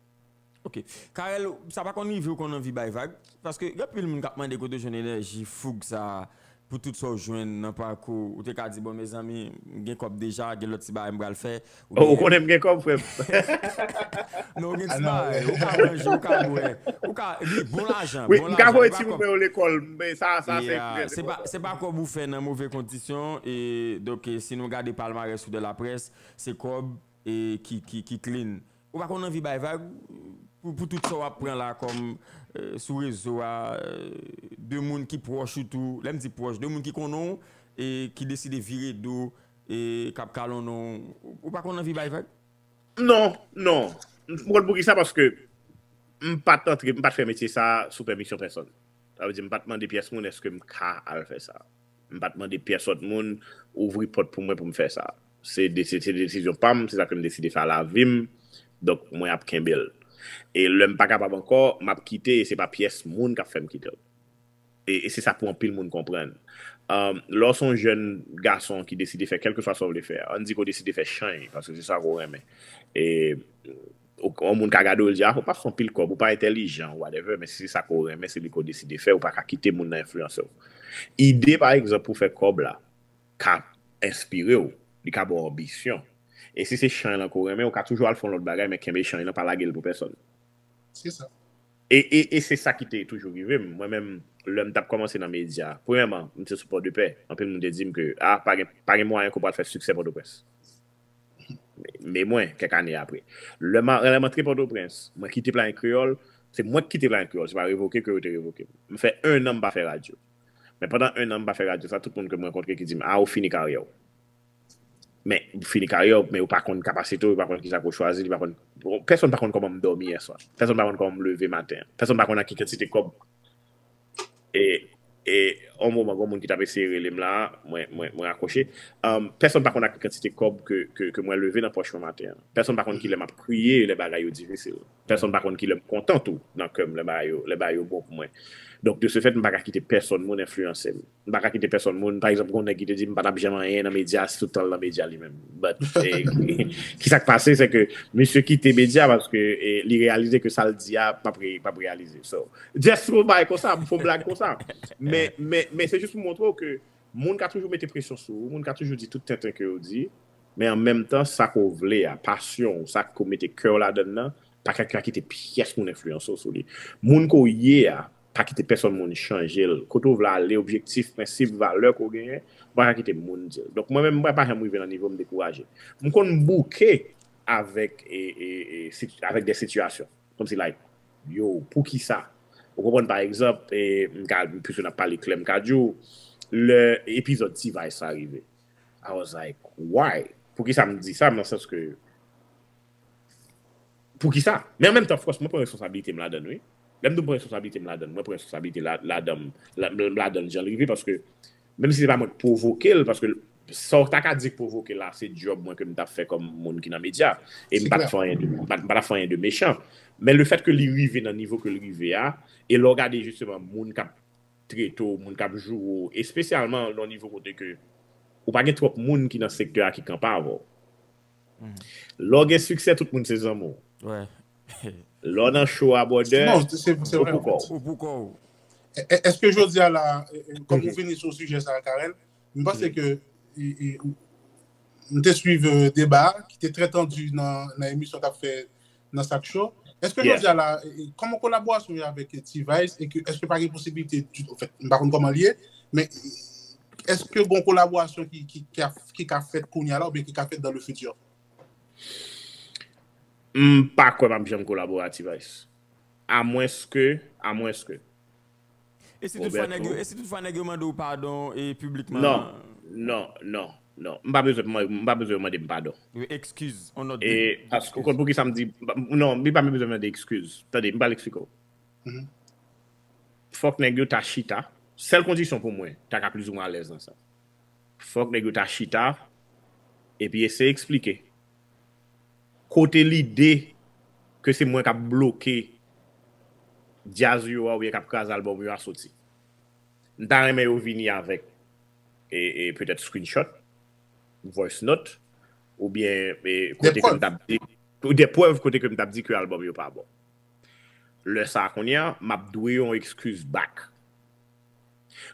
Ok. Carel, sa pa konn rive w konn anvi bay vag? Paske gen anpil moun k ap mande kote w jwenn enèji, foug sa, pou tout sa w jwenn nan pakou. Ou te ka di, bon, mezanmi, m gen kòb deja, gen lòt ti bagay m pral fè. Oh, ou konnen m gen kòb, frè m. Non, ou gen ti bagay, ou ka manje, ou ka bwè, ou ka, li bon lajan, Wi, bon m ka lajan. voye Se pa timoun kòb- mwen yo lekòl, men sa, sa se Yeah, trè se pa, se pa kòb ou fè nan move kondisyon. E donk, eh, si nou gade palmarès ou de la presse, se kòb eh, ki, ki, ki clean. Ou pa konn anvi bay vag pou, pou tout sa w ap pran la kòm eh, sou rezo a, eh, de moun ki pwòch ou tou, lè m di pwòch, de moun ki konnen w e ki deside vire do e k ap kalonnen w. Ou pa konn anvi bay vag? Non, non. M konn poukisa, paske m pa t antre, m pa t fè metye sa sou pèmisyon pèsonn. Sa vle di, m pa t mande pyès moun èske m ka al fè sa. M pa t mande pyès lòt moun ouvri pòt pou mwen pou m fè sa. Se de- se se desizyon pa m, se sa ke m deside fè a lavi m. Donk, mwen ap kenbe l. E lè m pa kapab ankò, m ap kite, e se pa pyès moun k ap fè m kite l. E, e se sa pou anpil moun konprann. Um, lè w se yon jèn gason ki deside fè kèlkeswa sa w vle fè, ann di ke w deside fè chanj, paske se sa ke w renmen. E ou- yon moun ka gade w, l di, ah, ou pa fè anpil kòb, ou pa entèlijan, whatever, men si se sa ke w renmen, se li ke w deside fè, ou pa ka kite moun nan enfliyanse w. Ide, pa egzanp, pou fè kòb la, ka enspire w, li ka ba w anbisyon. E si se chanj lan ke w renmen, ou ka toujou al fè yon lòt bagay, men kenbe chanj lan, pa lage l pou pèsonn. Se sa. E, e, e se sa ki te toujou rive m. Mwen menm, lè m t ap kòmanse nan medya, premyèman, m te sou Pòdepè. Anpil moun te di m ke, ah, pa gen, pa gen mwayen ke w pral fè siksè Pòtoprens. Men mwen, kèk ane apre, lè m a- lè m antre Pòtoprens, mwen kite Playen Kreyòl, se mwen ki kite Playen Kreyòl, se pa revoke ke yo te revoke m. M fè en an m pa fè radyo. Men pandan en an m pa fè radyo, sa tout moun ke m rankontre ki di m, ah, ou fini karyè w. Men ou fini karyè w, men ou pa konn kapasite w, ou pa konn kisa ke w chwazi, li pa konn, bon, pèsonn pa konn kòman m dòmi yè swa. Pèsonn pa konn kòman m leve maten an. Pèsonn pa konn ak ki kantite kòb e, e yon moman, gen moun ki t ap eseye rele m la, mwen, mwen, mwen rakwoche. Um, pèsonn pa konn ak ki kantite kòb ke, ke, ke mwen leve nan pòch mwen maten an. Pèsonn pa konn kilè m ap kriye lè bagay yo difisil. Pèsonn pa konn kilè m kontan tou nan kè m lè bagay yo, lè bagay yo bon pou mwen. Donk, de ce fait, m pa ka kite pèsonn moun enfliyanse m. M pa ka kite pèsonn moun, pa egzanp, gen yon nèg ki te di m pa t ap janm anyen nan medya si tout tan l nan medya li menm. But, eh, ki sa k pase, se ke misye kite medya paske eh, li reyalize ke sa l di a p ap re- p ap reyalize. So, just yon bagay konsa, m fè yon blag konsa. Men, men, men se jis pou montre w ke moun ka toujou mete presyon sou ou, moun ka toujou di tout tenten ke yo di, men an menm tan, sa ke w vle a, pasyon w, sa ke w mete kè w ladann nan, pa ka, ka kite pyès moun enfliyanse w sou li. Moun ke w ye a, pa kite pèsonn moun chanje l. Kote w vle ale, objektif, prensip, valè ke w genyen, ou pa ka kite moun di l. Donk, mwen menm, mwen pa janm rive nan nivo m dekouraje. M konn bouke avèk, e, e, e, sit- avèk de sitiyasyon. Kòmsi, like, yo, poukisa? Ou konprann, pa egzanp, e, m ka, piske n ap pale klè, m ka di w, lè epizòd T-Vice sa rive, I was like, why? Poukisa m di sa? Nan sans ke, poukisa? Men an menm tan, of course, mwen pran responsablite m ladann, wi. Lè m di m pran responsablite m ladann, mwen pran responsablite la- ladann, la- m ladann jan l rive, paske menm si se pa mwen k pwovoke l, paske sa w ta ka di k pwovoke l la, se djòb mwen ke m t ap fè kòm moun ki nan medya. E m Se pa t klè. fè anyen de, m pa t- m pa t ap fè anyen de mechan. Men le fèt ke li rive nan nivo ke l rive a, e lè w gade jisteman moun k ap trete w, moun k ap joure w, espesyalman nan nivo kote ke ou pa gen twòp moun ki nan sektè a ki kanpe avè w. Lè w gen siksè, tout moun se zanmi w. Wè. Lè w nan show a, brother, Non, se se ou vre. pou kò w. Ou pou kò w. E- e- Èske jodi a la, e- e, kòm ou vini sou sijè sa a, Carel, m panse ke e- e, ou- m te swiv euh, deba a, ki te trè tandi nan, nan emisyon k ap fè nan Sak Show. Èske Yeah. Jodi a la, e- e, kòman kolaborasyon yo avèk T-Vice, e ke èske pa gen posibilite, di- an fèt, m pa konn kòman l ye, men èske gen kolaborasyon ki, ki, ki, a- ki ka fèt kounye a la, oubyen ki ka fèt dans le futur? M pa kwè m ap janm kolabore ak T-Vice. Amwenske, amwenske. E si toutfwa nèg yo, e si toutfwa nèg yo mande w padon e piblikman? Non, non, non, non. M pa bezwen, m pa bezwen yo mande m padon. Ekskiz, on nòt. E paske ou konn poukisa m di, non, li pa menm bezwen mande ekskiz. Tande, m pral eksplike w. Fòk nèg yo ta chita. Sèl kondisyon pou mwen, ta ka plizoumwen alèz nan sa. Fòk nèg yo ta chita, epi eseye eksplike kote lide ke se mwen k ap bloke djaz yo a oubyen k ap kraze albòm yo a soti. M ta renmen yo vini avèk e, e petèt screenshot, voice note, oubyen e, kote ke m t ap di, de prèv kote ke m t ap di ke albòm yo pa bon. Lè sa a kounye a, m ap dwe yon ekskiz back.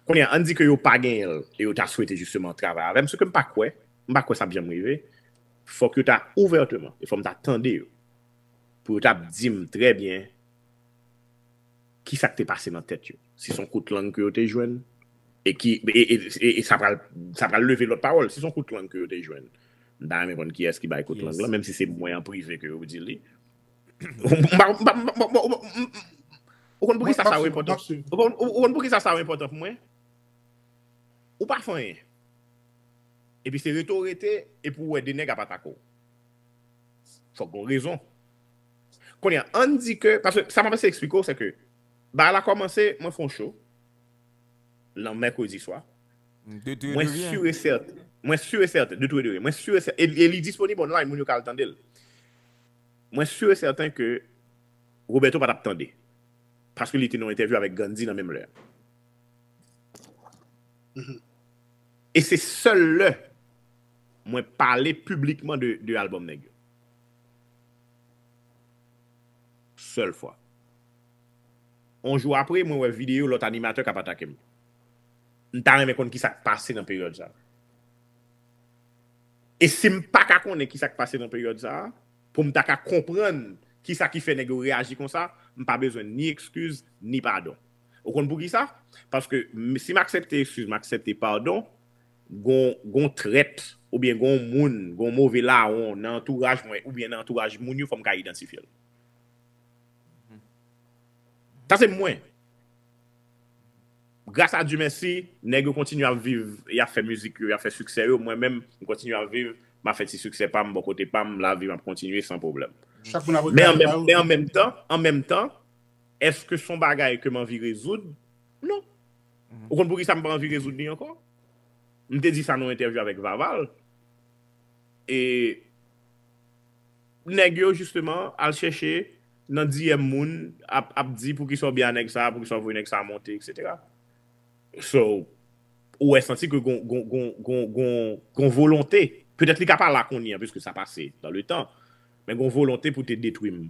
Kounye a, ann di ke yo pa genyen l e yo ta swete jisteman travay avè m, se ke m pa kwè, m pa kwè sa ap janm rive. Fòk yo ta ouvèteman, e fò m ta tande yo, pou yo ta di m trè byen ki sa k te pase nan tèt yo. Si se yon kout lang ke yo te jwenn, e ki e, e, e, e sa pral sa pral leve lòt pawòl, si se yon kout lang ke yo te jwenn, m ta renmen konn kiyès ki bay kout lang lan, menm si se mwen an prive ke yo di li. Ou konn poukisa sa enpòtan? Ou konn poukisa sa enpòtan pou mwen? Ou pa fè anyen. Epi se rete w rete, epi w wè de nèg ap atake w. Fòk gon rezon. Kounye a, ann di ke, paske sa m ap eseye eksplike w, se ke bagay la kòmanse, mwen fè yon show nan mèkredi swa. Mwen si e sèten, mwen si e sèten, de tout de, mwen si e sèten, e, e li disponib online, moun yo ka al tande l. Mwen si e sèten ke Roberto pa t ap tande. Paske li te nan yon entèvyou avèk Gandhi nan menm lè a. E se sèl lè mwen pale piblikman de, de albòm nèg yo. Sèl fwa. On jou apre, mwen wè videyo lòt animatè k ap atake m. M ta renmen konn ki sa k pase nan peryòd sa. E si m pa ka konnen ki sa k pase nan peryòd sa, pou m ta ka konprann ki sa ki fè nèg yo reyaji konsa, m pa bezwen ni ekskiz, ni padon. Ou konn poukisa? Paske si m aksepte ekskiz, m aksepte padon, gon, gon trèt, oubyen gon moun, gon move lawon nan antouraj mwen, oubyen nan antouraj moun yo, fò m ka idantifye l. Sa se mwen. Gras a Dye mèsi, nèg yo kontinye ap viv, y ap fè mizik yo, y ap fè siksè yo. Mwen menm, m kontinye ap viv, m ap fè ti siksè pa m, bò kote pa m, lavi m ap kontinye san pwoblèm. Men an menm tan, an menm tan, èske se yon bagay ke m anvi rezoud? Non. Ou konn poukisa m pa anvi rezoud li ankò? M te di sa nan yon entèvyou avèk Vaval. E nèg yo, jisteman, al chèche nan D M moun, ap, ap di poukisa w byen a nèg sa, poukisa w voye nèg sa monte, etsetera. So, ou wè santi ke gon, gon, gon, gon, gon, gon volonte. Petèt li ka pa la kounye a, piske sa pase dans le temps. Men gon volonte pou te detwi m.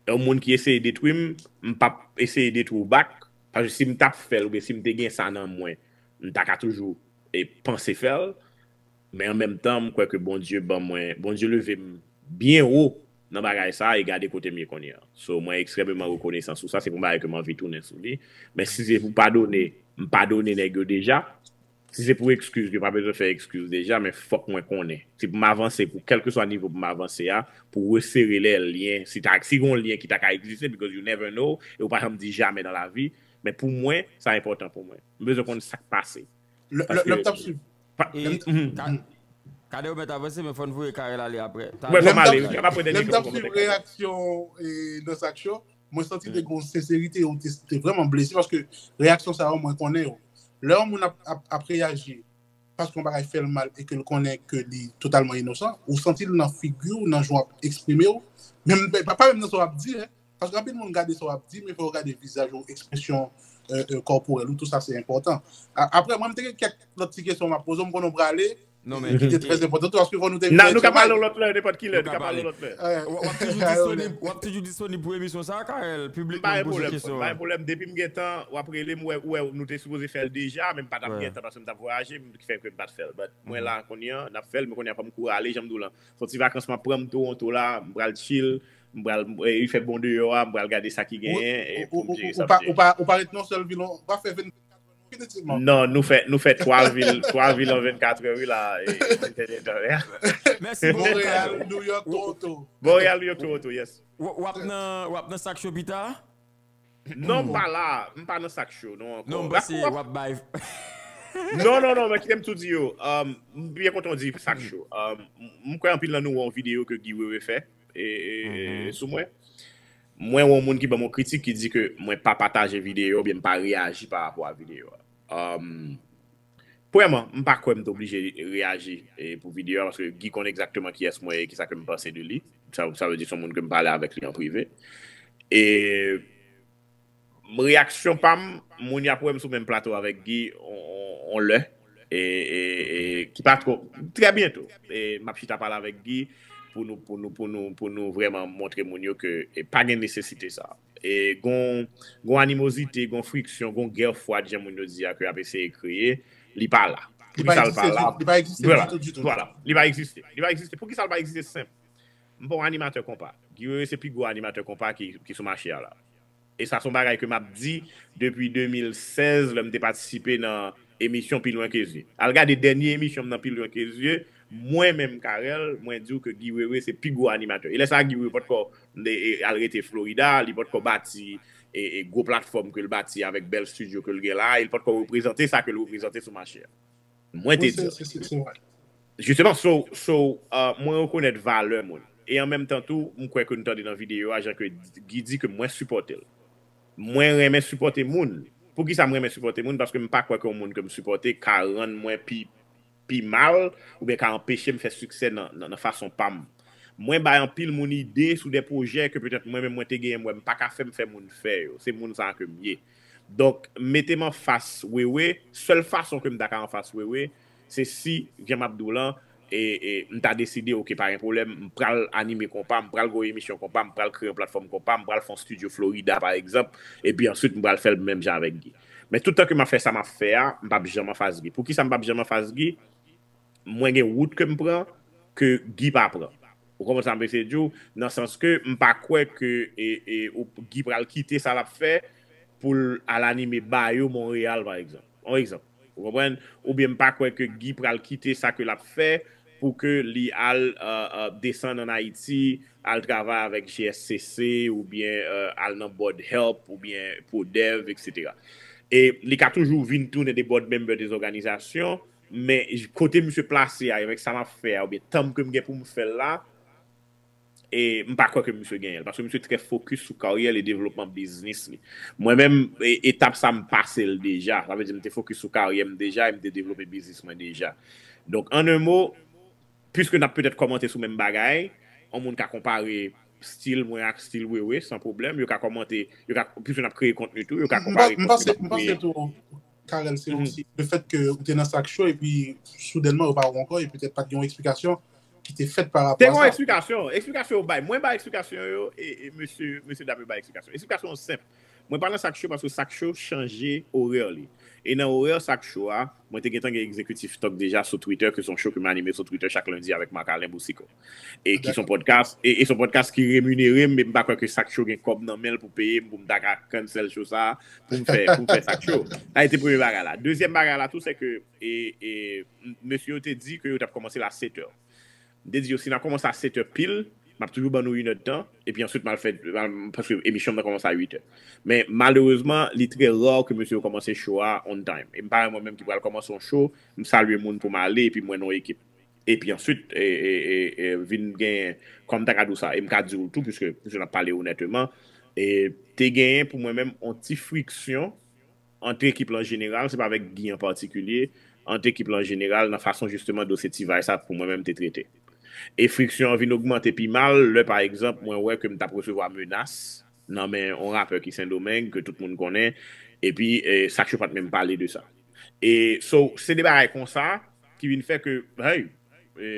Yon moun ki eseye detwi m, m p ap eseye detwi w back. Paske si m t ap fè l, oubyen si m te gen sa nan mwen, m ta ka toujou e panse fè l. Men an menm tan, m kwè ke Bondye ban mwen, Bondye leve m byen wo nan bagay sa a e gade kote m ye kounye a. So, mwen ekstrèmeman rekonesan sou sa, se pou yon bagay ke m anvi tounen sou li. Men si se pou padone, m padone nèg yo deja. Si se pou ekskiz, yo pa bezwen fè ekskiz deja, men fòk mwen konnen. Se pou m avanse, pou kèlkeswa nivo pou m avanse a, pou resere lè lyen, si ta, si gon lyen ki ta ka egziste, because you never know, e ou pa janm di jamè nan lavi, men pou mwen, sa enpòtan pou mwen. M bezwen konn sa k pase. Lè m t ap swiv. Kade yo mèt avanse, men fò n voye Karèl ale apre. Mwen fò m ale, m ap pran dènye kòmantè. Lè m t ap swiv reyaksyon nan sa k cho, mwen santi te gon senserite, ou te, te vrèman blese, paske reyaksyon sa yo, mwen konnen yo. Lè yon moun ap, ap, ap reyaji, paske yon bagay fè l mal e ke l konnen ke li totalman inosan, ou santi l nan figi w, nan jan w ap eksprime w, menm, pa, pa menm nan sa w ap di, en. Paske anpil moun gade sa w ap di, men fò yo gade vizaj ou, ekspresyon kòporèl ou, tou sa se enpòtan. Apre, mwen, m te gen kèk lòt ti kesyon m ap poze w, m konnen w prale, ki te trè enpòtan tou, paske fò nou te... Nou ka pale yon lòt lè, nenpòt ki lè, nou ka pale yon lòt lè. W ap toujou disponib, w ap toujou disponib pou emisyon sa, Karèl, piblik mwen poze kesyon. M pa gen pwoblèm, depi m gen tan, w ap rele m, w wè, w wè, nou te sipoze fè l deja, men m pa t ap gen tan paske m t ap vwayaje, ki fè ke m pa t fè l. But mwen la kounye a, n ap fè l, men kounye a fò m kouri ale, jan m di w lan. Se yon ti vakans m ap pran, m Toronto la, m pral chill, m pral, e, li fè bon deyò a, m pral gade sa ki genyen, e pou m jere sa m jere. Ou pa ret nan yon sèl vil, ou pa fè vennkat definitivman. Non, nou fè, nou fè twa vil, twa vil an vennkat è, wi, la, e, e, entènèt an lè. Mèsi beaucoup, Montréal, Carl. New York, Toronto. Montréal, New York, Toronto, yes. W- W ap nan w ap nan Sak Show pita? Non, m pa la, m pa nan Sak Show, non, ankò. Non, m panse w ap bay. Non, non, non, men kite m tou di yo. Um, m byen kontan w di Sak Show. Um, m- m kwè anpil nan nou wè yon videyo ke Guy Wewe fè e, e, e, sou mwen. Mwen wè yon moun ki ban m yon kritik ki di ke mwen pa pataje videyo oubyen m pa reyaji pa rapò a videyo a. Um, premyèman, m pa kwè m te oblije reyaji e, pou videyo a paske Guy konn egzakteman kiyès mwen ye e kisa ke m panse de li. Sa, sa vle di se yon moun ke m pale avèk li an prive. E m reyaksyon pa m, moun y ap wè m sou menm plato avèk Guy on, on, on lè. E, e, e ki pa twò. Trè byento. E m ap chita pale avèk Guy pou nou, pou nou, pou nou, pou nou vrèman montre moun yo ke e pa gen nesesite sa. E gon, gon animozite, gon friksyon, gon gè fwad, jan moun yo di a, ke y ap eseye kreye, li pa la. Li pa egziste ditou. Li pa egziste ditou, ditou. Vwala. Li pa egziste. Li pa egziste. Poukisa l pa egziste? Senp. M pa yon animatè konpa. Guy Wewe se pi gwo animatè konpa ki, ki sou mache a la. E sa se yon bagay ke m ap di depi de mil sèz, lè m te patisipe nan emisyon Pi Lwen Ke Zye. Al gade dènye emisyon m nan Pi Lwen Ke Zye, mwen menm Carel, mwen di w ke Guy Wewe se pi gwo animatè. E lè sa a, Guy Wewe potko e, e, al rete Florida, li potko bati e, e gwo platfòm ke l bati avèk bèl estidyo ke l gen la, e l potko reprezante sa ke l reprezante sou mache a. Mwen te di. Jisteman, so, so uh, mwen rekonèt valè moun. E an menm tan tou, m kwè ke nou tande nan videyo a, jan ke Guy di ke mwen sipòte l. Mwen renmen sipòte moun. Poukisa m renmen sipòte moun? Paske m pa kwè ke yon moun ke m sipòte ka rann mwen pi, pi mal oubyen ka anpeche m fè siksè nan, nan, nan fason pa m. Mwen bay anpil moun ide sou de pwojè ke petèt mwen menm mwen te genyen, m wè m pa ka fè, m fè moun fè yo. Se moun sa a ke m ye. Donk, mete m anfas Wewe, sèl fason ke m ta ka anfas Wewe, se si, jan m ap di w lan, e, e, m ta deside, oke, pa gen pwoblèm, m pral anime konpa, m pral gen yon emisyon konpa, m pral kreye yon platfòm konpa, m pral fè yon estidyo Florida, pa egzanp, epi answit, m pral fè l menm jan avèk Guy. Men tout tan ke m ap fè sa m ap fè a, m p ap janm anfas Guy. Poukisa m p ap janm anfas Guy? Mwen gen wout ke m pran, ke Guy pa pran. Ou konprann sa m eseye di w? Nan sans ke m pa kwè ke e, e, ou, Guy pral kite sa l ap fè pou l al anime Bayo Monreyal, pa egzanp. Yon egzanp. Ou konprann? Oubyen m pa kwè ke Guy pral kite sa ke l ap fè pou ke li al uh, uh, desann ann Ayiti, al travay avèk G S C C oubyen uh, al nan board help oubyen Prodev, et cetera. E li ka toujou vin tounen de board member de òganizasyon, men kote misye plase a, avèk sa m ap fè a, oubyen tan ke m gen pou m fè l la, e m pa kwè ke misye genyen l, paske misye trè fokis sou karyè l e devlopman biznis li. Mwen menm, e, etap sa m pase l deja, sa vle di m te fokis sou karyè m deja e m te devlope biznis mwen deja. Donk, an en mo, piske n ap petèt kòmante sou menm bagay, yon moun ka konpare stil mwen ak stil Wewe san pwoblèm, yo ka kòmante, yo ka, piske n ap kreye kontni tou, yo ka konpare kontni. M panse tou, Carel, se osi le fèt ke ou te nan Sak Show epi soudènman yo pa wè w ankò e petèt pa t gen yon eksplikasyon ki te fèt pa rapò a sa. Te gen yon eksplikasyon, eksplikasyon yo bay. Mwen bay eksplikasyon yo e, e mesye, mesye dam yo bay eksplikasyon. Eksplikasyon an senp. Mwen pa nan Sak Show paske Sak Show chanje orè li. E nan orè Sak Show a, mwen te gentan gen Executive Talk deja sou Twitter, ke se yon show ke m anime sou Twitter chak lendi avèk Marc Alain Boucicault. E ki se yon podcast, e, e se yon podcast ki reminere m, men m pa kwè ke Sak Show gen kòb nan men l pou peye m pou m ta ka cancel show sa a, pou m fè, pou m fè Sak Show. Sa se te premye bagay la. Dezyèm bagay la tou, se ke e, e, mesye yo te di ke yo t ap kòmanse l a setè. M te di yo, si n ap kòmanse a setè pil, m ap toujou ban nou inèdtan, epi answit m al fè, paske emisyon m nan kòmanse a uitè. Men malerezman, li trè ra ke mesye yo kòmanse show a on time. E m pa wè mwen menm ki pral kòmanse yon show, m salye moun pou m ale, epi m wè nan yon ekip. Epi answit, e, e, e, e, vin gen, kòm m ta ka di w sa, e m ka di w tou, piske, piske n ap pale onèteman, e te genyen pou mwen menm yon ti friksyon ant ekip lan jeneral, se pa avèk Guy an patikilye, ant ekip lan jeneral, nan fason jisteman dosye T-Vice sa pou mwen menm te trete. E friksyon an vin ogmante pi mal, lè pa egzanp, mwen wè ke m t ap resevwa menas nan men yon rapè ki Sendomeng, ke tout moun konnen, epi e, Sak Show pa t menm pale de sa. E, so, se de bagay konsa ki vin fè ke, hey, e,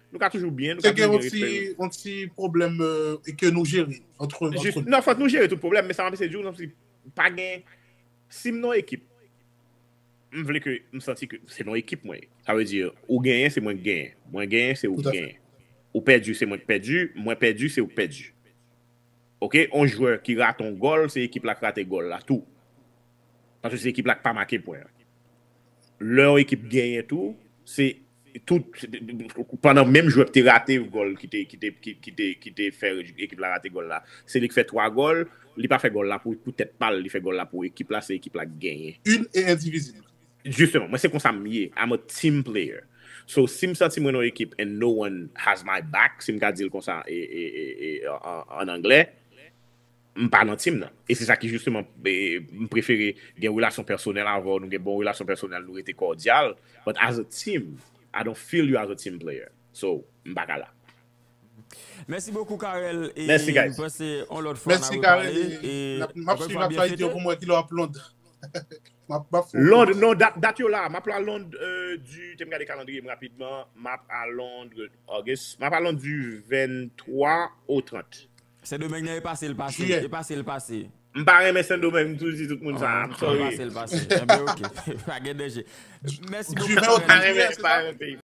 nou ka toujou byen, nou ka toujou gen respè. Te gen yon ti pwoblèm e, ke nou jere antre nou. Non, fòk nou jere tout pwoblèm, men sa m ap eseye di w, non, se pa gen, si m nan yon ekip, m vle ke m santi ke se nan yon ekip mwen ye. Sa vle di, ou genyen, se mwen k genyen. Mwen genyen, se ou k genyen. Ou pèdi, se mwen k pèdi. Mwen pèdi, se ou k pèdi. Oke? Yon jwè ki rate yon gòl, se ekip la k rate gòl la tou. Paske se ekip la k pa make pwen an. lè yon ekip genyen tou, se tout, pandan menm jwè te rate gòl ki te, ki te, ki, ki te, ki te fè ekip la rate gòl la. Se li ki fè twa gòl, li pa fè gòl la pou, pou tèt pa l, li fè gòl la pou ekip la, se ekip la ki genyen. Une et indivisible. Justement, mwen se konsa m ye. I'm a team player. So, si m santi mwen nan yon ekip and no one has my back, si m ka di l konsa e, e, e, e, an, an anglè, m pa nan team nan. E se sa ki justement, e, m prefere gen relasyon pèsonèl avè w, nou gen bon relasyon pèsonèl, nou rete kòdyal. But as a team, I don't feel you as a team player. So, m pa ka la. Mèsi bokou, Carel. E Mèsi, guys. M panse yon lòt fwa n a repale. E M ap swiv aktyalite yo pou m wè kilè w ap Lond. M ap, m ap fè Lond, non, dat, dat yo la. M ap la Lond, euh, du, te m gade kalandriye m rapidman. M ap a Lond, August. M ap a Lond du venntwa au trant. Sendomeng nan e pase l pase. Jiyè. E pase l pase. M pa renmen Sendomeng, m toujou di tout moun sa. I'm Ah, sorry. Pase l pase. Enben, ok. Pa gen danje. Mèsi Du bokou, vingt au Carel. Pa trente. renmen, pa renmen peyi.